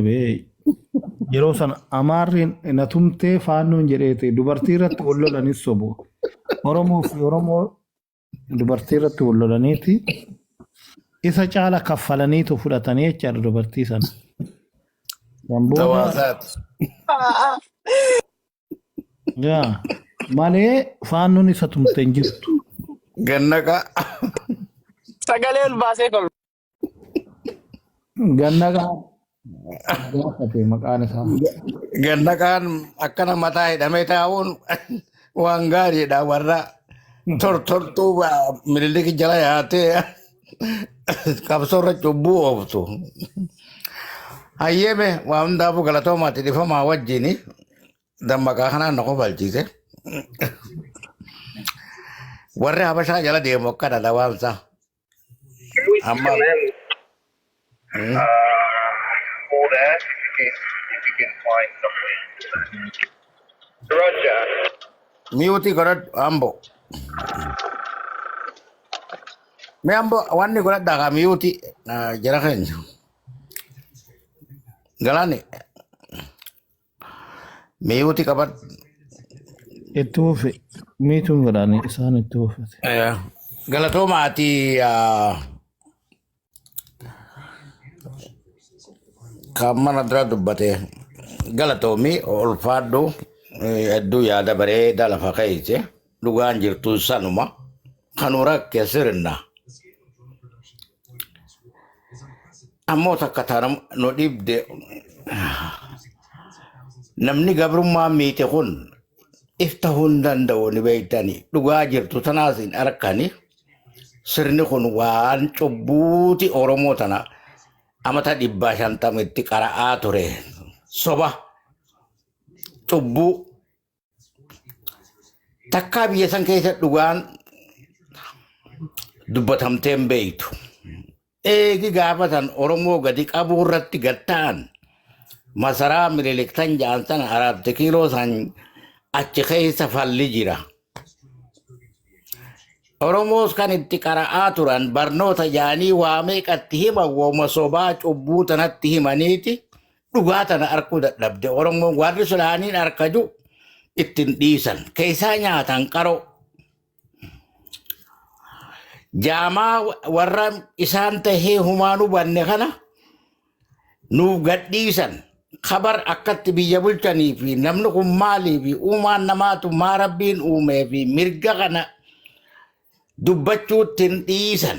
yeroo sana Amaarri na tumtee faannoon jedheeti dubartii irratti wal lolanis sobu. Oromoo fi Oromoo dubartii irratti wal lolaniiti isa caala kaffalaniitu fudhatanii jechaadha dubartii sana. San booda Tawaasaati. Yaa malee faannoon isa tumte hin jirtu. Gannaqa. Sagalee ol baasee kolfa. Gannaqaa gaafate maqaan isaa. Gannaqaan akkana mataa hidhamee taa'uun waan gaariidha warra Tortortuu Minilik jala yaatee qabsoo irra cubbuu ooftu. Hayyeeme waa hundaafuu galatoomaati dhifamaa wajjini dammaqaa kanaan na kofalchiise. Warri Habashaa jala deemu akkana lawaansa. Amma mute godhadhu ambo. Mee ambo wanni godhadhaa kaa mute jara keenya. Galaani mute qabadhu. Itti fufi. Mute-uun godhaani isaan itti fufate. Galatoomaati kan mana dura dubbate galatoomi ulfaadhu hedduu yaada bareedaa lafa keeyse dhugaan jirtu sanuma kanu rakke sirna ammoo takka tana nu dhibde namni gabrummaa miite kun ifta hin danda'u ni beeytani dhugaa jirtu tanaas hin arkani sirni kun waan cubbuuti Oromoo tana amata 150tti qara'aa ture soba cubbuu takkaa biyya san keessa dhugaan dubbatamtee hin beeytu. Eegi gaafa san Oromoo gadi qabuu irratti gad ta'an masaraa Minilik tan ja'an sana 4 kiiloo san achi keessa falli jira. Oromoos kan itti qara'aa turan barnoota jaanii waa meeqatti himan wooma sobaa cubbuu tanatti himaniiti dhugaa tana arkuu dadhabde. Oromoon warri sulaaniin arkaju ittiin dhiisan keessaa nyaatan qaroo. Jaamaa warra isaan tahee humaan hubanne kana nuuf gadhiisan kabar akkatti biyya bulchanii fi namni kun maalii fi uumaan namaatu maa rabbiin uumee fi mirga kana dubbachuutti hin dhiisan.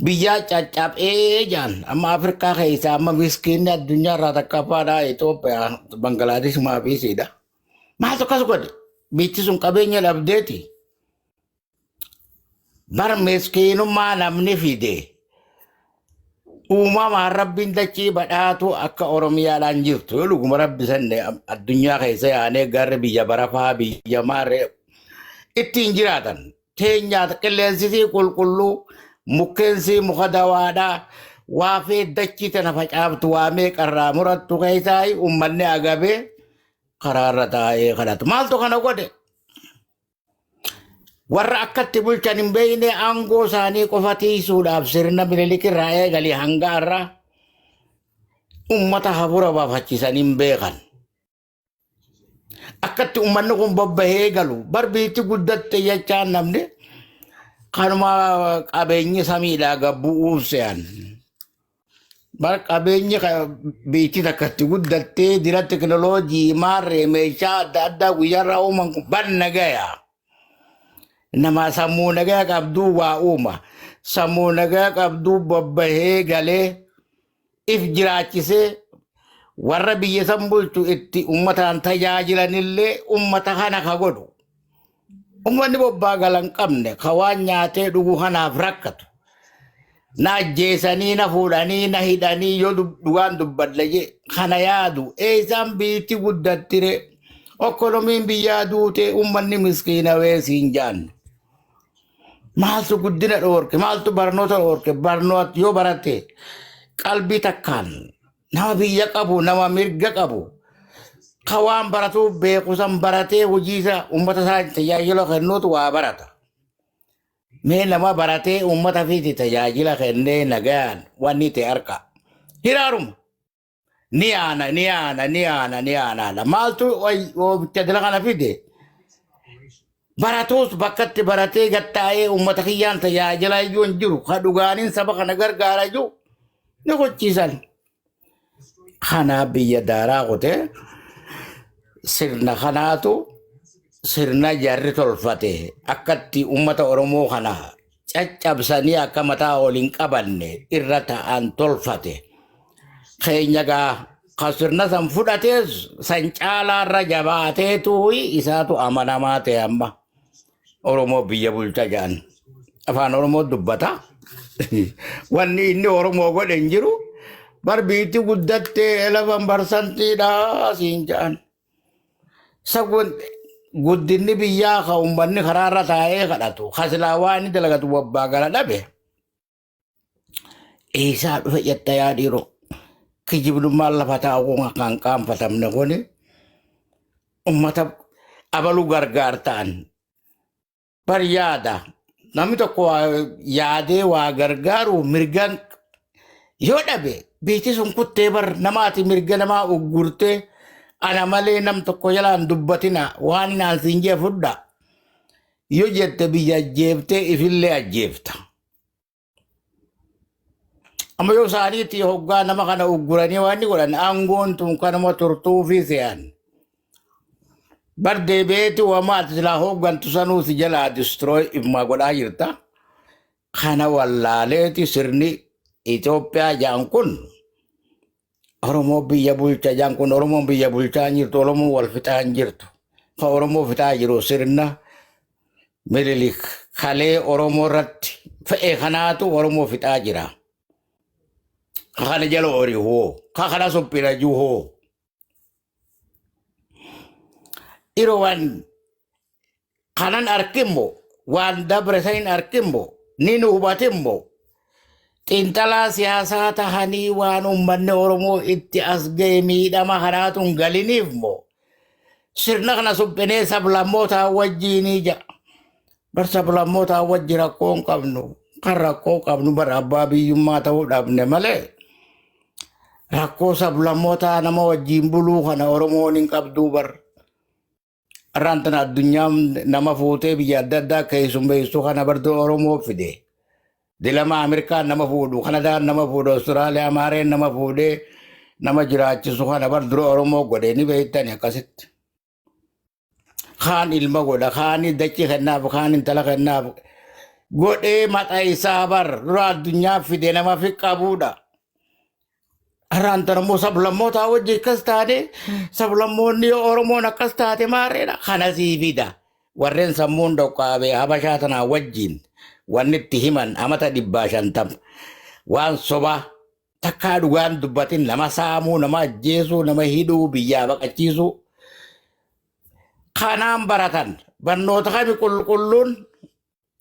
Biyyaa caccabee jaan amma Afrikaa keessaa amma miskiinni addunyaa irraa takkaffaadhaa Itoophiyaa Bangaladesh maafi isiidha. Maaltu akkas godhe? Biyyi sun qabeenya dhabdeeti. Bar miskiinummaa namni fide uumamaan rabbiin dachii badhaatu akka Oromiyaadhaan jirtu yoo dhuguma rabbi sanne addunyaa keessa yaanee garri biyya barafaa biyya maarree ittiin jiraatan teenyaa qilleensisii qulqulluu mukkeensii muka dawaadhaa waa fee dachii tana facaaftu waa meeqarraa murattu keessaa uummanni agabee karaarra taa'ee kadhatu maaltu kana godhe warra akkatti bulchan hin beekne aangoo isaanii qofa tiisuudhaaf sirna Minilik irraa eegalii hanga har'aa ummata hafuura baafachiisan hin beekan. Akkatti ummanni kun bobbahee galu barbiitti guddatte jechaan namni kanuma qabeenyi samiidhaa gabbu'uuf se'an. Bar qabeenyi biitti takkatti guddattee dira teknooloojii maarree meeshaa adda addaa guyyaarraa uuman kun bar nagaya. Nama sammuu nagaya qabduu waa uuma. Sammuu nagaya qabduu bobbahee galee if jiraachisee warra biyya san bulchu itti ummataan tajaajilanillee ummata kana ka godhu. Ummanni bobbaa galan qabne ka waan nyaatee dhugu kanaaf rakkatu. Na ajjeesanii na fuudhanii na hidhanii yoo dhugaan dubbadha jee kana yaadu eessaan biitti guddattire okkonomiin biyyaa duute ummanni miskiina weesiin jaan. Maaltu guddina dhoorke maaltu barnoota dhoorke barnoota yoo barate qalbii takkaan nama biyya qabu nama mirga qabu ka waan baratuuf beeku san baratee hojii isaa uummata isaa tajaajila kennuutu waa barata. Mee nama baratee uummata fiiti tajaajila kennee nagaan wanni ta'e harka. Hiraaruma. Ni aana ni aana ni aana ni aanaadha. Maaltu oomicha dila kana fide? Baratuus bakkatti baratee gattaa'ee uummata kiyyaan tajaajila iyyuu hin jiru. Ka dhugaaniin saba kana gargaara iyyuu ni gochiisan. Kanaaf biyya daaraa kutee sirna kanaatu sirna jarri tolfate akkatti uummata Oromoo kana caccabsanii akka mataa ol hin qabanne irra ta'an tolfate. Keenya gaa ka sirna san fudhatees san caalaarra jabaateetu isaatu amanamaa ta'e amma. Oromoo biyya bulcha jedhan. Afaan Oromoo dubbata. Wanni inni Oromoo godhe hin jiru. Bar biitti guddattee 11%dha siin jedhan. Isa guddinni biyyaa ka uummanni karaarra taa'ee kadhatu. Ka silaa waan inni dalagatu wabbaa gara dhabe. Eessaa dhufe jetta yaa dhiiroo. Kijibdummaan lafa taa'uu kan qaanfatamne kuni ummata abaluu gargaar ta'an. Bar yaada. Namni tokko waa yaadee waa gargaaru mirgaan yoo dhabe biitti sun kuttee bar namaati mirga namaa uggurtee ana malee nam tokko jalaan dubbatina waan naan siin jee fudha. Yoo jette biyya ajjeeftee ifillee ajjeefta. Amma yoo isaaniitti hoggaa nama kana ugguranii waan inni godhan aangoon tun kanuma turtuufi se'an. Bar deebi'eeti wamaa ati silaa hooggantu sanuu si jalaa destroy ifumaa godhaa jirta. Kana wallaaleeti sirni Itoophiyaa jaan kun Oromoo biyya bulcha jaan kun Oromoon biyya bulchaa hin jirtu Oromoon wal fixaa hin jirtu. Ka Oromoo fixaa jiru sirna Minilik kalee Oromoo irratti fe'e kanaatu Oromoo fixaa jira. Ka kana jala horii hoo ka kana suphina jiru hoo. Yeroo waan kanan arkimmo waan dabre sanin arkimmo ni nu hubatimmo xiinxalaa siyaasaa tahanii waan uummanni Oromoo itti as ga'e miidhama kanaatu hin galiniif moo sirna kana suphinee sablammootaa wajjiinii ja'a. Bar sablammootaa wajji rakkoo hin qabnu. Kan rakkoo qabnu bar abbaa biyyummaa ta'uu dhabne malee rakkoo sablammootaa nama wajjiin buluu kana Oromoon hin qabduu bar. Har'aan tana addunyaan nama fuutee biyya adda addaa keessummeessu kana bar dura Oromoo fide. Dilama Ameerikaan nama fuudhu, Kanadaan nama fuudhu, Austraaliyaa maareen nama fuudhee nama jiraachisu kana bar dura Oromoo godhe ni beektani akkasitti. Kaan ilma godha, kaan dachii kennaaf, kaan intala kennaaf. Godhee maxa isaa bar dura addunyaa fide nama fi qabuudha. Har'aan tana immoo sablammootaa wajji akkas taate sablammoonni yoo Oromoon akkas taate maarreedha kana sii fida. Warreen sammuun dhoqqaabee Habashaa tanaa wajjin wanni itti himan amata 150 waan sobaa takkaa dhugaan dubbatin nama saamuu, nama ajjeesuu, nama hidhuu, biyyaa baqachiisuu kanaan baratan barnoota kami qulqulluun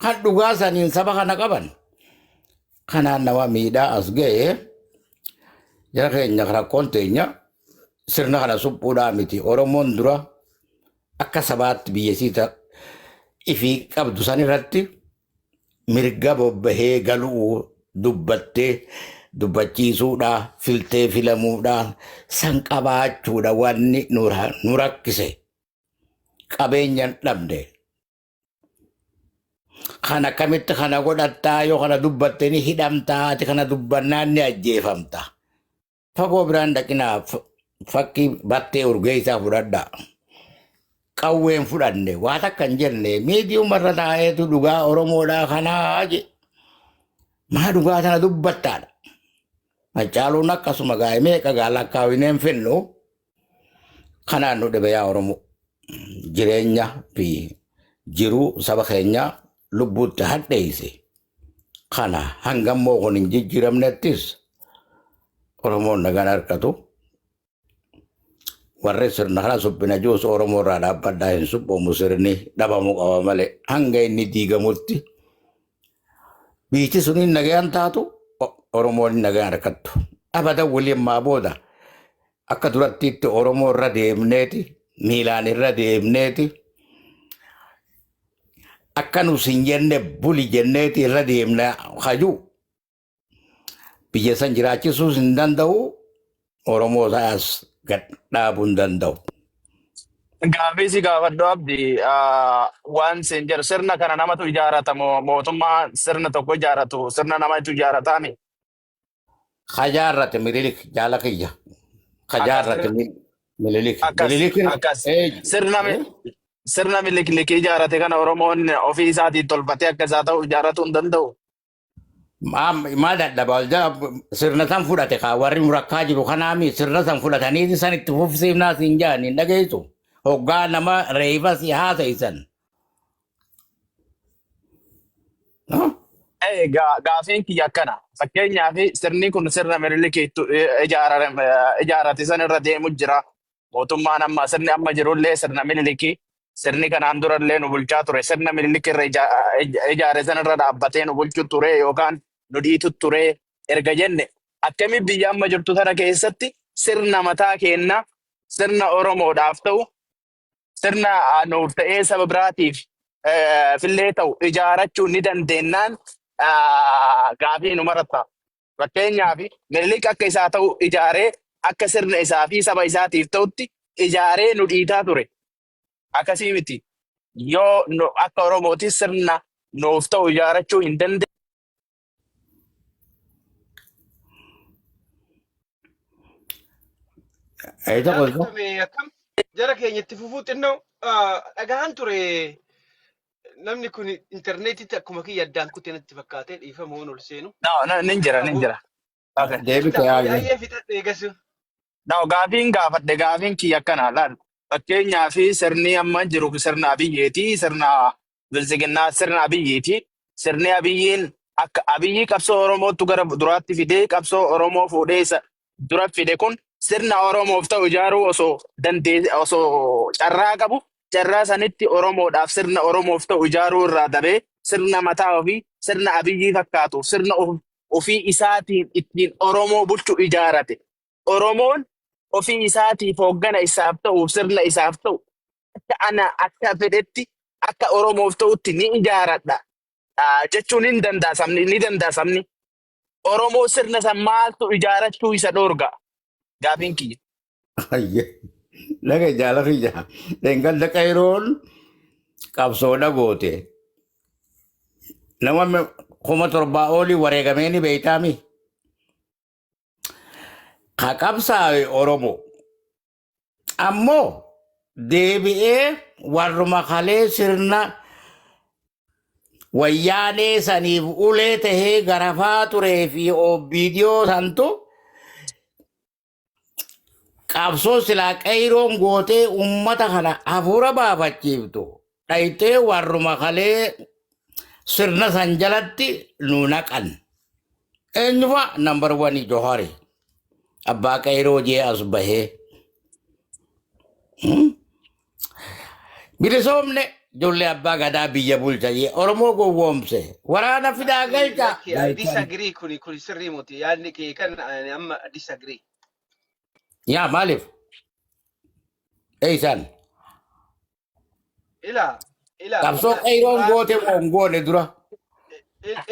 kan dhugaa saniin saba kana qaban kanaan nama miidhaa as ga'e. Jara keenya, rakkoon teenya sirna kana suphuudhaa miti. Oromoon dura akka sabaatti biyya isii ifii qabdu san irratti mirga bobbahee galuu, dubbattee dubbachiisuudha, filtee filamuudha, san qabaachuudha. Wanni nu rakkise qabeenya hin dhabne. Kan akkamitti kana godhattaa? Yoo kana dubbatte ni hidhamtaa, ati kana dubbannaan ni ajjeefamta. Fagoo biraan dhaqinaa, fakkii Battee Urgeessaa fudhadhaa. Qawween fudhanne, waa takka hin jenne, miidiyuma irra taa'eetu dhugaa Oromoodhaa kanaa je. Maa dhugaa tana dubbattaadha. Haacaaluun akkasuma gaa'e, meeqa gaa lakkaawineen finnu. Kanaan nu dhibe yaa Oromoo. Jireenya fi jiruu saba keenyaa lubbuutti hadheesse. Kana hangammoo kun hin jijjiiramnettis Oromoon nagaan harkatu. Warri sirna kana suphina jiruus Oromoo irraa dhaabbadhaa, hin suphamu, sirni dhabamuu qaba malee hanga inni diigamutti biyyi suniin nagaan taatu Oromoon nagaan harkattu. Abadan waliin maa booda akka durattiitti Oromoo irra deemneeti, miilaan irra deemneeti, akka nus hin jenne buli jenneeti irra deemna haju biyya san jiraachisuus hin danda'u, Oromoo isaas gad dhaabuu hin danda'u. Gaaffii si gaafadhu Abdi, waan siin jedhu, sirna kana namatu ijaarata moo mootummaa sirna tokko ijaaratu sirna namatu ijaarataami? Kajaarrate Minilik, jaala kiyya. Kajaarrate Minilik. Akkas Minilik akkas sirna Minilik ijaarate kana Oromoon ofii isaatiin tolfatee akka isaa ta'u ijaarratuu hin danda'u. Maa dadhaba sirna san fudhate kaa warri nu rakkaa jiru kanaami sirna san fudhatanii san itti fufsiifnaa siin jedhan hin dhageessu. Hoggaa nama reefa si haasa'isan. Gaafiin kiyya akkana. Fakkeenyaaf sirni kun sirna Minilik ijaarate san irra deemu jira. Mootummaan amma sirni amma jirullee sirna Miniliki. Sirni kanaan durallee nu bulchaa ture. Sirna Minilik irra ijaare san irra dhaabbatee nu bulchu ture yookaan nu dhiitu ture erga jenne, akkami biyya amma jirtu tana keessatti sirna mataa keenna, sirna Oromoodhaaf ta'u, sirna nuuf ta'ee saba biraatiif fillee ta'u ijaarachuu ni dandeennaan gaafii nu maratta. Fakkeenyaaf Minilik akka isaa ta'u ijaaree, akka sirna isaa fi saba isaatiif ta'utti ijaaree nu dhiitaa ture. Akkasii miti. Yoo nu akka Oromooti sirna nuuf ta'u ijaarachuu hin dandeenye. Eessa Jaallatame kolfa? akkam jara keenya itti fufuu xinnoo dhagahan ture, namni kun intarneetitti akkuma kiyya addaan kute natti fakkaate, dhiifama waan ol seenu. No, no, nin jira, nin jira. Okay. Deebite yaayee. Ayyee, fixadhe eegasu. No, gaafiin gaafadhe, gaafiin kiyya akkana laal. Fakkeenyaa fi sirni amma jiru sirna Abiyyeeti, sirna Biltsiginnaa, sirna Abiyyiiti. Sirni Abiyyiin akka Abiyyi qabsoo Oromootu gara duraatti fidee, qabsoo Oromoo fuudhee isa dura fide kun sirna Oromoof ta'u ijaaruu osoo dandee, osoo carraa qabu, carraa sanitti Oromoodhaaf sirna Oromoof ta'u ijaaruu irraa dabee sirna mataa ofii, sirna Abiyyii fakkaatu, sirna ofii isaatiin ittiin Oromoo bulchu ijaarate. Oromoon ofii isaatiif hooggana isaaf ta'uuf, sirna isaaf ta'u akka ana akka fedhetti, akka Oromoof ta'utti ni ijaaradha jechuun hin danda'a sabni, ni danda'a sabni. Oromoo sirna san maaltu ijaarachuu isa dhoorga? Gaafiin kiyya. Laga jaala kiyya. Dheengadda qeeroon qabsoodha goote. Nama 7,000 olii wareegamee ni beeytaami. Ka qabsaa'e Oromoo. Ammoo deebi'ee warruma kalee sirna wayyaanee saniif ulee tahee garafaa turee fi OPDO santu qabsoo silaa qeeyroon gootee ummata kana hafuura baafachiiftu dhayxee warruma kalee sirna san jalatti nu naqan. Eenyufa number one Johari abbaa qeyroo jee as bahee. Bilisoomne, ijoollee abbaa gadaa biyya bulcha jee Oromoo gowwoomse, waraana fidaa galcha. Lakki, I disagree. Kuni sirrii miti, yaadni kee kan ani amma disagree. Yaa, maaliif? Eeysaan Ila ila qabsoo ila qeeyroon duraan goote moo hin goone dura?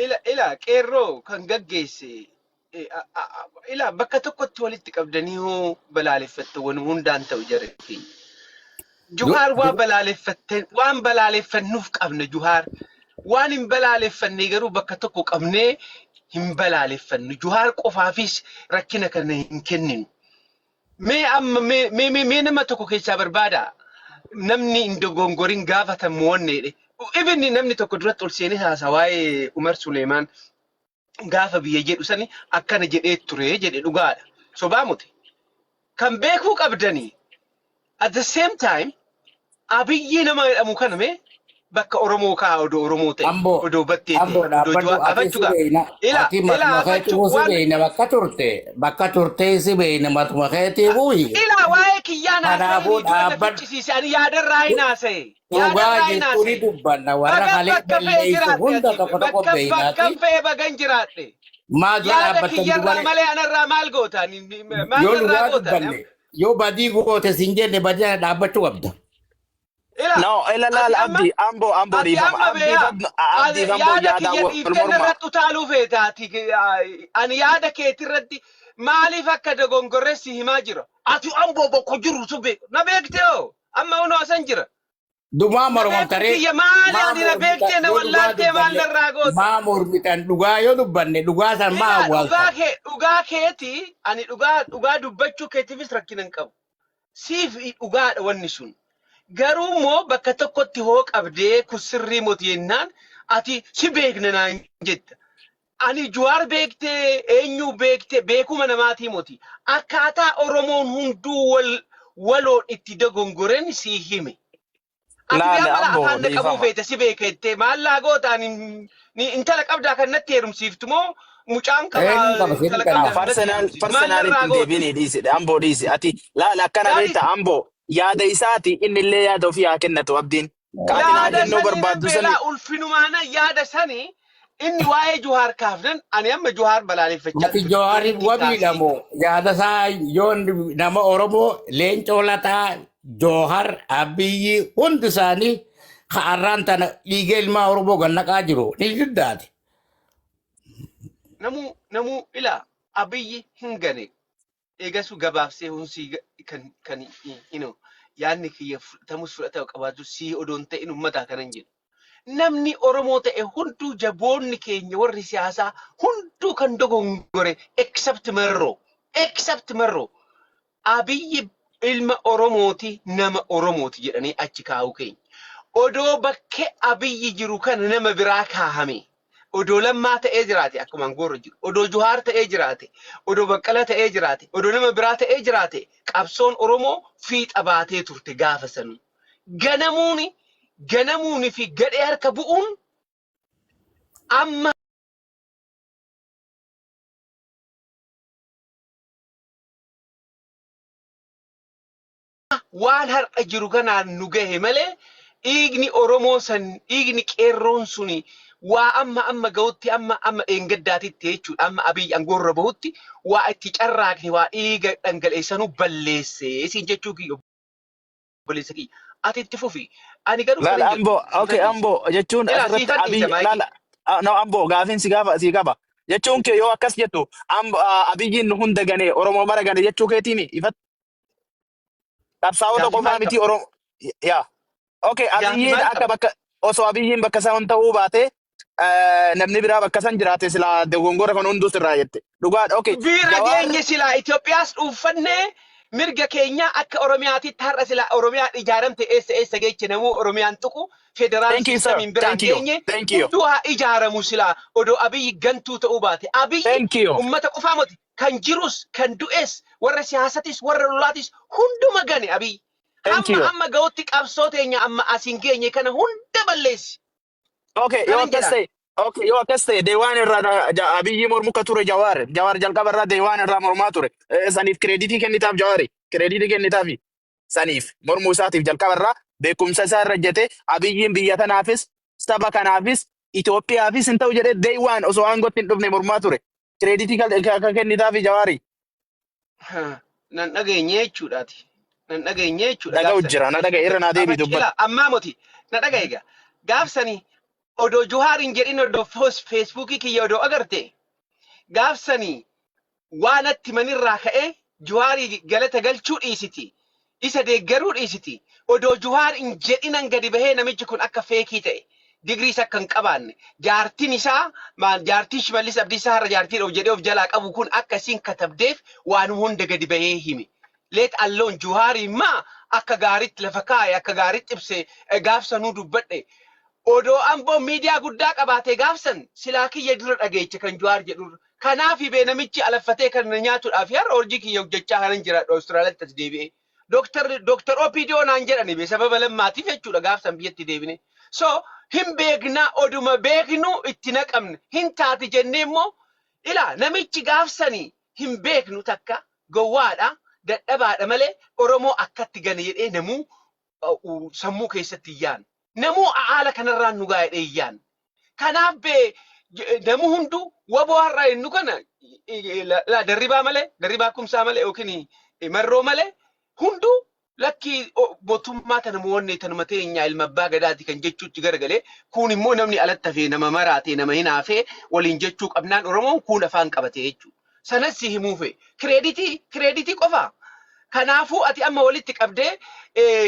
Ila ila, qeerroo kan gaggeesse ila bakka tokkotti walitti qabdanii hoo balaaleffatte, wanuma hundaan ta'u jara keenya. Juhaar waan balaaleffatte, waan balaaleffannuuf qabna Juhaar. Waan hin balaaleffanne garuu bakka tokko qabnee hin balaaleffannu. Juhaar qofaafis rakkina kana hin kenninu. Mee amma mee mee mee, mee nama tokko keessaa barbaada. Namni hin dogongorin gaafatamu wanneedhe. Even namni tokko duratti ol seenee haasa waa'ee Umar Suleemaan gaafa biyya jedhu sani akkana jedhee ture jedhe, dhugaadha. Sobaa muti. Kan beekuu qabdanii at the same time Abiyyi nama jedhamu kana mee bakka Oromoo kaa, odoo Oromoo ta'e, Amboo odoo battee ta'e, amboo odoo dhaabbadhu, Jawaar ati afachuu si gaa beeyna, ila ati ila matuma afachuu keetiifuu si waan beeyna, bakka turtee si beeyna, matuma keetiifuu ila waa'ee kiyyaan kanaafuu haasa'inii dura na dhaabbadhu. ficcisiise, ani yaadarraa hin haasa'e, Dhugaa yaadarraa hin jirtu ni haasa'e. dubbanna, warra Baga kalee bakka fe'e balleessu jiraadhe, hunda ati tokko tokko bakka beeynaati. bakka fe'e bagan jiraadhe. Maa dura Yaada dhaabbattan kiyyarraa dubaree malee anarraa maal goota? Maal yoo narraa dhugaa goota? dubbanne, yoo badii goote sin jenne, badii sana dhaabbachuu qabda. Ila No, ila laal ati amma Abdii, Amboo, Amboo, ati dhiifama. amma Abdii beeyaa Abdii ani fi Amboo yaada yaadaan kiyya wal dhiiftee morma. narratti utaaluu feeta, ati ani yaada keetirratti maaliif akka dogongorre si himaa jira. Ati Amboo bakka jiru sun beeku na beektee hoo amma hunoo asan jira. Dumaa Na mormamta beekuun ree? kiyya maali? Maa Ani na mormitan beektee na yoo dhugaa wallaaltee maal dubbanne? narraa goota? Maa mormitan dhugaa yoo dubbanne, dhugaa san maa Ilaa, dhugaa awwaaltan? kee, dhugaa keeti, ani dhugaa dubbachuu keetiifis rakkina hin qabu. Siif dhugaadha wanni sun. Garuu immoo bakka tokkotti hoo qabdee kun sirrii moti jennaan ati si beekna naan jetta. Ani Juwaar beektee, eenyuu beektee, beekuma namaatii moti. Akkaataa Oromoon hunduu wal waloon itti dogongoren sii hime. Ati Laale amma laa amboo afaan na qabuu dhiifama. feete si beeka jettee maal laa goota ani ni intala qabdaa kan natti heerumsiiftu moo mucaan qaba Eenyuun qaba siin intala kenna. qabdaa kan natti Personal heerumsiiftu maal personal narraa ittiin goota? deebiin dhiisi amboo dhiisi. Ati laala akkana Laalis beekta amboo yaada isaati inni illee yaada ofii haa kennatu abdiin. Ka ati naa yaada kennuu sanii nan barbaaddu sani beelaa ulfinumaana yaada sanii inni waa'ee Juhaar kaafnan ani amma Juhaar balaaleffachaa Ati ture. Jawaariif Walitti wabiidha kaasee. moo yaada isaa yoo nama Oromoo Leencoo Lataa Joohar Abiyyi hundi isaanii ka'arraan tana dhiiga ilmaa Oromoo gannaqaa jiru ni diddaati. Namuu namuu ilaa Abiyyi hin gane eegasu gabaabsee hunsii kan kan you know, yaadni kiyya fudhatamus fudhatama qabaatu sii odoon ta'in uummataa kanan jedhu. Namni Oromoo ta'e hunduu jaboonni keenya warri siyaasaa hunduu kan dogongore except Marroo except Marroo Abiyyi ilma Oromooti nama Oromooti jedhanii achi kaa'uu keenya. Odoo bakkee Abiyyi jiru kana nama biraa kaahame. Odoo Lammaa ta'ee jiraate akkuma aangoorra jiru. Odoo Juhaar ta'ee jiraate. Odoo Baqqala ta'ee jiraate. Odoo nama biraa ta'ee jiraate qabsoon Oromoo fiixa baatee turte gaafa sanuu. Ganamuuni ganamuuni fi gadhee harka bu'uun amma waan har'a jiru kanaan nu gahe malee dhiigni Oromoo san dhiigni qeerroon suni waa amma amma gahutti amma amma dheengaddaatitti jechuudha amma Abiy angoorra bahutti waa itti carraaqne waa dhiiga dhangala'e balleesse siin jechuu kiyya obboleessa kiyya ati itti fufi ani garuu Laala kanan jedhu amboo siifan okay dhiisa amboo jechuun ilaa asirratti siifan abiy dhiisa maayikii laala ah, no amboo gaafiin si gaafa si qaba jechuun kee yoo akkas jettu ambo abiyyiin nu hunda gane Oromoo mara gane jechuu keetiimi ifatti qabsaa'ota gaafii qofaa maal miti qaba Oromoo yaa okay gaafii abiyyiin maal akka qaba bakka osoo abiyyiin bakka san ta'uu baate namni biraa bakka san jiraate silaa dogongora kan hunduu sirraa jette dhugaadha okay Bira Jawaar geenye silaa Itoophiyaas dhuunfannee mirga keenya akka Oromiyaatitti har'a silaa Oromiyaan ijaaramte eessa eessa geeche namuu Oromiyaan tuqu federaal thank you sir siistamiin biraan thank you geenye thank you hunduu haa ijaaramu silaa odoo Abiyyi gantuu ta'uu baate. Abiyyi thank you ummata qofaa moti kan jirus kan du'es warra siyaasatis warra lolaatis hunduma gane Abiyyi. thank Hamma you amma ga'utti qabsoo teenya amma asiin geenye kana hunda balleessi. Okay, yoo Kanan akkas jedhaan. ta'e, okay, yoo akkas ta'e, deewaan irraa Abiyyi mormu ka ture Jawaar. Jawaar jalqaba irraa deewaan irraa mormaa ture. Saniif kireeditii kennitaaf Jawaari. Kireeditii kennitaafi. Saniif mormuu isaatiif jalqaba irraa beekumsa isaa irra ejjete Abiyyiin biyya tanaafis saba kanaafis Itoophiyaafis hin ta'u jedhee deewaan osoo aangootti hin dhufne mormaa ture. Kireeditii kennitaafi Jawaari. Nan dhageenye jechuudhaati. Nan dhageenye jechuudha Dhaga'u gaafsani. jira. Na dhaga'i irra naa deebii Abachi dubbadhu. ilaa ammaa moti na dhaga'i egaa. Gaafsani odoo Juhaar hin jedhin odoo feesbuukii kiyya odoo agarte gaafsani waan natti manirraa ka'ee Juhaarii galata galchuu dhiisiti. Isa deeggaruu dhiisiti. Odoo Juhaar hin jedhinan gadi bahee namichi kun akka feekii ta'e. Digriis akka hin qabaanne. Jaartin isaa maal jaartiin Shimallis Abdiisaa har'a jaartiin of jedhee of jalaa qabu kun akka isiin katabdeef waan hunda gadi bahee hime. Let alone Juhaarii maa akka gaaritti lafa kaa'e akka gaaritti ibse gaafsanuu dubbadhe. Odoo Amboon miidiyaa guddaa qabaatee gaafsan silaa kiyya dura dhageeche kan Juhaar jedhurra. Kanaafi bee namichi alaffatee kan na nyaatudhaafi har'a hojii kiyya hojjechaa kanan jiraadhu Awustiraaliyaatti as deebi'ee. Doktar Doktar OPDO naan jedhani bee sababa Lammaatiif jechuudha gaafsan biyyatti deebine. So hin beeknaa oduma beeknu itti naqamne hin taati jennee immoo ilaa namichi gaafsani hin beeknu takka gowwaadha dadhabaadha malee Oromoo akkatti gane jedhee namuu sammuu keessatti hin yaanne. Namuu haala kanarraan nu ga'a jedhee hin yaanne. Kanaaf bee namuu hunduu waboo har'a jennu kana laa darribaa malee darribaa kumsaa malee yookiin marroo malee hunduu lakkii mootummaa tana mo'annee tanuma teenyaa ilma abbaa gadaati kan jechuutti garagalee kun immoo namni alatti hafee nama maraatee nama hinaafee waliin jechuu qabnaan Oromoon kuun afaan qabate jechuudha. Sanas si himuu fe'e. Kireeditii kireeditii qofa. Kanaafuu ati amma walitti qabdee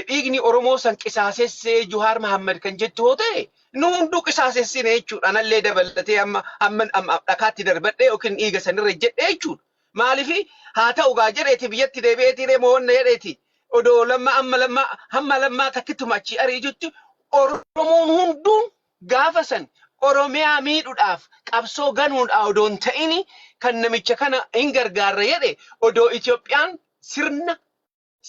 dhiigni Oromoo san qisaasessee Juhaar Mahammad kan jettu hoo ta'e nu hunduu qisaasessine jechuudha. Anallee dabalatee amma amma amma dhakaatti darbadhee yookiin dhiiga sanirra ejjedhee jechuudha. Maaliif haa ta'u gaa jedheeti biyyatti deebi'eeti ree mo'anna jedheeti odoo lamma amma lamma hamma lammaa takkittuma achii ariitutti Oromoon hunduu Gaafa san Oromiyaa miidhudhaaf qabsoo ganuudhaa odoo hin ta'ini kan namicha kana hin gargaarra jedhe odoo Itoophiyaan sirna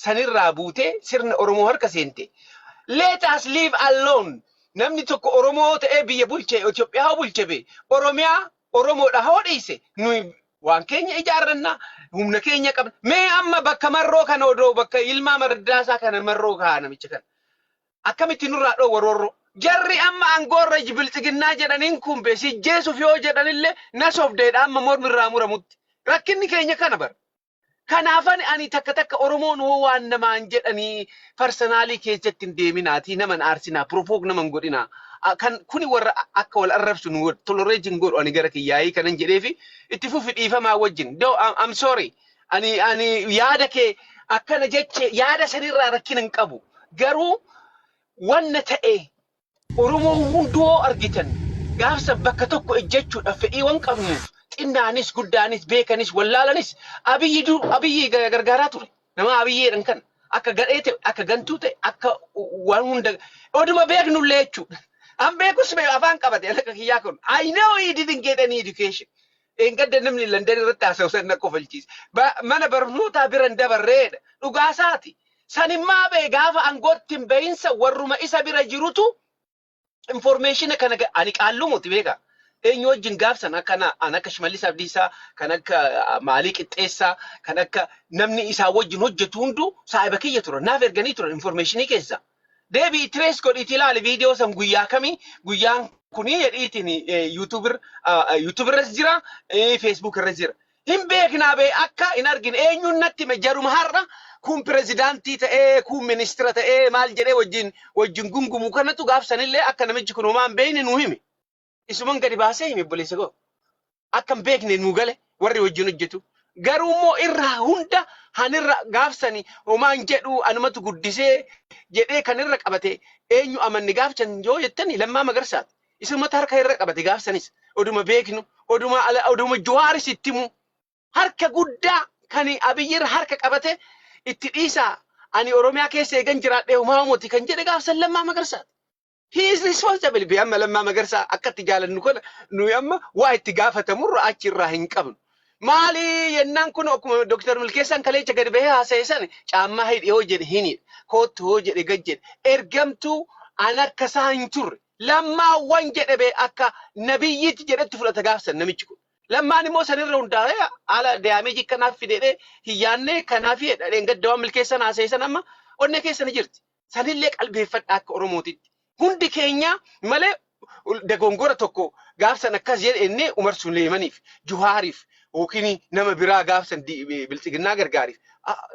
sanirraa buutee sirna Oromoo harka seente. Let us live alone. Namni tokko Oromoo ta'ee biyya bulche, Itoophiyaa hoo bulche be, Oromiyaa Oromoodha hoo dhiise, nuyi waan keenya ijaarranna, humna keenya qabna. Mee amma bakka Marroo kana odoo bakka Yilmaa Mardaasaa kana Marroo kaa namicha kana. Akkamitti nurraa dhoowwa roorroo? Jarri amma aangoorra Bilxiginnaa jedhaniin kun be sijjeesuuf yoo jedhanillee na sobdeedha amma mormi irraa muramutti. Rakkinni keenya kana bara. Kanaafan ani takka takka Oromoon hoo waan namaan jedhanii personally keessatti hin deeminaatii, naman aarsinaa, provoke naman godhinaa. Kan kuni warra akka wal arrabsu nu tolerate hin godhu. Ani gara kiyyaayii kanan jedheefi itti fufi dhiifamaa wajjin. Do I'm sorry. Ani yaada kee akkana jeche yaada sanirraa rakkina hin qabu. Garuu wanna ta'e Oromoon hunduu argitan gaafsa bakka tokko ejjechuudhaaf fedhii waan qabnuuf, xinnaanis guddaanis beekanis wallaalanis Abiyyi du Abiyyi gargaaraa ture. Nama Abiyyeedhan kan akka gadhee ta'e, akka gantuu ta'e, akka waan hunda oduma beeknullee jechuudha. An beekus afaan qabate akka kiyyaa kun. I know he didn't get any education. Eengadda namni London irratti haasa'u san na kofalchiise. Mana barnootaa bira hin dabarreedha. Dhugaasaati. Sanimmaa bee gaafa aangootti hin bahinsa warruma isa bira jirutu information kana ani qaalluu muti beeka. Eenyu wajjin gaafsan akkana an akka Shimallis Abdiisaa, kan akka Maalii Qixxeessaa, kan akka namni isaa wajjin hojjetu hundu saahiba kiyya turan. Naaf erganii turan informationii keessa. Deebii trace godhiitii ilaali viidiyoo san, guyyaa kamii, guyyaan kunii jedhiitiin YouTube irras jira, Facebook irras jira. Hin beeknaa bee akka hin argine eenyuun natti hime? Jaruma har'a kun pirezidaantii ta'ee, kun ministira ta'ee, maal jedhee wajjin gungumu kanatu gaafsanillee akka namichi kun homaa hin beekne nuu hime. Isuman gadi baasee hime, obboleessa koo. Akka hin beekne nuu gale warri wajjin hojjetu. Garuu immoo irraa hunda hanirra gaafsani homaan jedhu anumatu guddisee jedhee kan irra qabate eenyu amanni gaafchan yoo jettani, Lammaa Magarsaati. Isumatu harka irra qabate gaafsanis oduma beeknu, oduma oduma Juwaaris itti himu harka guddaa kan Abiyyi irra harka qabate itti dhiisaa, ani Oromiyaa keessa eegan jiraadhee homaa moti kan jedhe gaafsan Lammaa Magarsaati. He is responsible. Bi amma Lammaa Magarsaa akka itti jaalannu kana nuyi amma waa itti gaafatamurra achi irraa hin qabnu. Maali yennaan kun akkuma Dr. Milkeessaan kaleecha gadi bahee haasa'e san, caammaa hidhi hoo jedhe hin hidha. Koottu hoo jedhe gad jedhe. Ergamtuu an akka isaa hin turre. Lammaawwan jedhe bee akka nabiyyiitti jedhetti fudhata gaafsan namichi kun. Lammaan immoo sanirra hundaa'ee haala damage kanaaf fidedhee hin yaadne, kanaaf jedha gadda waan Milkeessaan haasa'e san amma onnee keessa ni jirti. Sanillee qalbeeffadha akka Oromootitti. Hundi keenya malee dogongora tokko gaafsan akkas jedhe innee Umar Suleemaniif, Juhaariif yookiin nama biraa gaafsan Bilxiginnaa gargaariif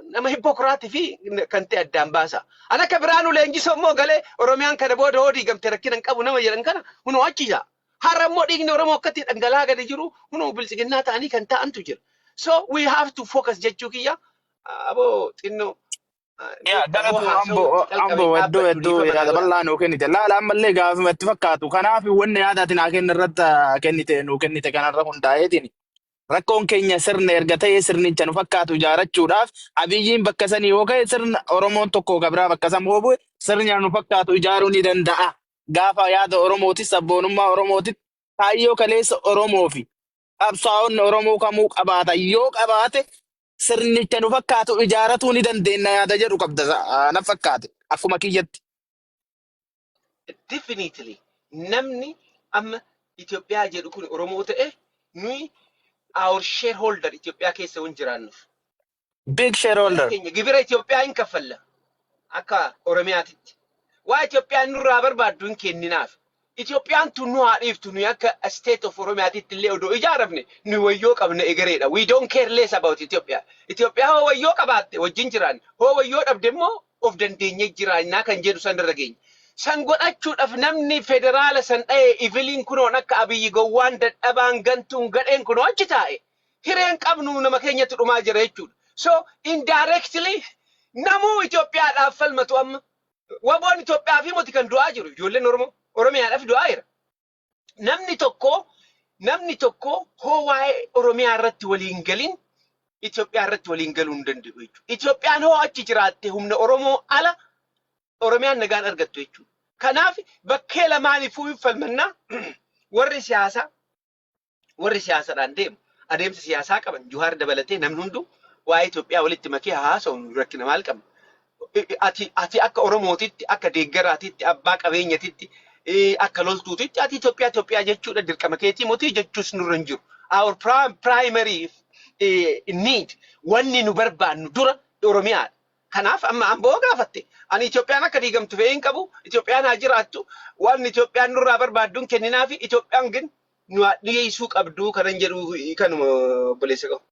nama hypocrite fi kan ta'e addaan baasa. An akka Biraanuu Leenjisoo immoo galee Oromiyaan kana booda hoo diigamte rakkina hin qabu nama jedhan kana hunoo achi jira. Har'a immoo dhiigni Oromoo akkatti dhangala'aa gadi jiru hunoo Bilxiginnaa ta'anii kan ta'antu jira. So we have to focus jechuu kiyya, aboo xinnoo. Yaa Aboo galatu haasa'uu ambo itti ambo calqabe hedduu dhaabbadhu, hedduu dhiifama naa yaada godha. bal'aa nuu kennite. Laala, ammallee gaafuma itti fakkaatu. Kanaaf wanni yaada ati naa kenna irratti kennite nuu kennite kanarra hundaa'eetiin rakkoon keenya sirna erga ta'ee, sirnicha nu fakkaatu ijaarachuudhaaf Abiyyiin bakka sanii yoo ka'e, sirna Oromoon tokko ka biraa bakka san yoo bu'e, sirna nu fakkaatu ijaaruu ni danda'a. Gaafa yaada Oromootis, sabboonummaa Oromootis, kaayyoo kaleessa Oromoo fi qabsaa'onni Oromoo kamuu qabaata yoo qabaate, sirnicha nu fakkaatu ijaaratuu ni dandeenya yaada jedhu qabda na fakkaate akkuma kiyyatti. Definitely, namni amma Itoophiyaa jedhu kun Oromoo ta'e, nuyi our shareholder Itoophiyaa keessa waan jiraannuuf. Big Mana shareholder. keenya gibira Itoophiyaa hin kaffalla akka Oromiyaatitti. Waa Itoophiyaan nurraa barbaaddu hin kenninaaf. Itoophiyaan tun nu haa dhiiftu, nuyi akka state of Oromiyaatitti illee odoo ijaaramne nu wayyoo qabna egereedha. We don't care less about Ethiopia. Itoophiyaa hoo wayyoo qabaatte wajjin jiraan, hoo wayyoo dhabde immoo of dandeenye jiraannaa kan jedhu san irra geenya. San godhachuudhaaf namni federaala san dha'e eviliin kunoon akka Abiyyi gowwaan dadhabaan gantuun gadheen kunoo achi taa'e. Hireen qabnu nama keenyatti dhumaa jira jechuudha. So indirectly namuu Itoophiyaadhaaf falmatu amma. Waboon Itoophiyaa fi moti kan du'aa jiru, ijoolleen Oromoo Oromiyaadhaaf du'aa jira. Namni tokko hoo waa'ee Oromiyaa irratti waliin galin Itoophiyaa irratti waliin galuu hin danda'u jechuudha. Itoophiyaan hoo achi jiraatte humna Oromoo ala Oromiyaan nagaan argattu jechuudha. Kanaaf bakkee lamaaniifuu hin falmannaa. Warri siyaasadhaan deemu, adeemsa siyaasaa qaban, Juhaar dabalatee namni hunduu waa'ee Itoophiyaa walitti makee haasa'u, rakkina maal qabna? Ati akka Oromootitti, akka deeggaraatitti, abbaa qabeenyatitti, akka loltuutitti ati Itoophiyaa Itoophiyaa jechuudha dirqama keetii mootii jechuus nurra hin jiru. Our primary need, wanni nu barbaannu dura Oromiyaadha. Kanaaf amma Amboo gaafatte. Ani Itoophiyaan akka diigamtu fedhii hin qabu. Itoophiyaan haa jiraattu. Waan Itoophiyaan nurraa barbaaddu hin kenninaafi. Itoophiyaan gin nu dhiyeessuu qabdu kanan jedhu kanuma, obboleessa qabu.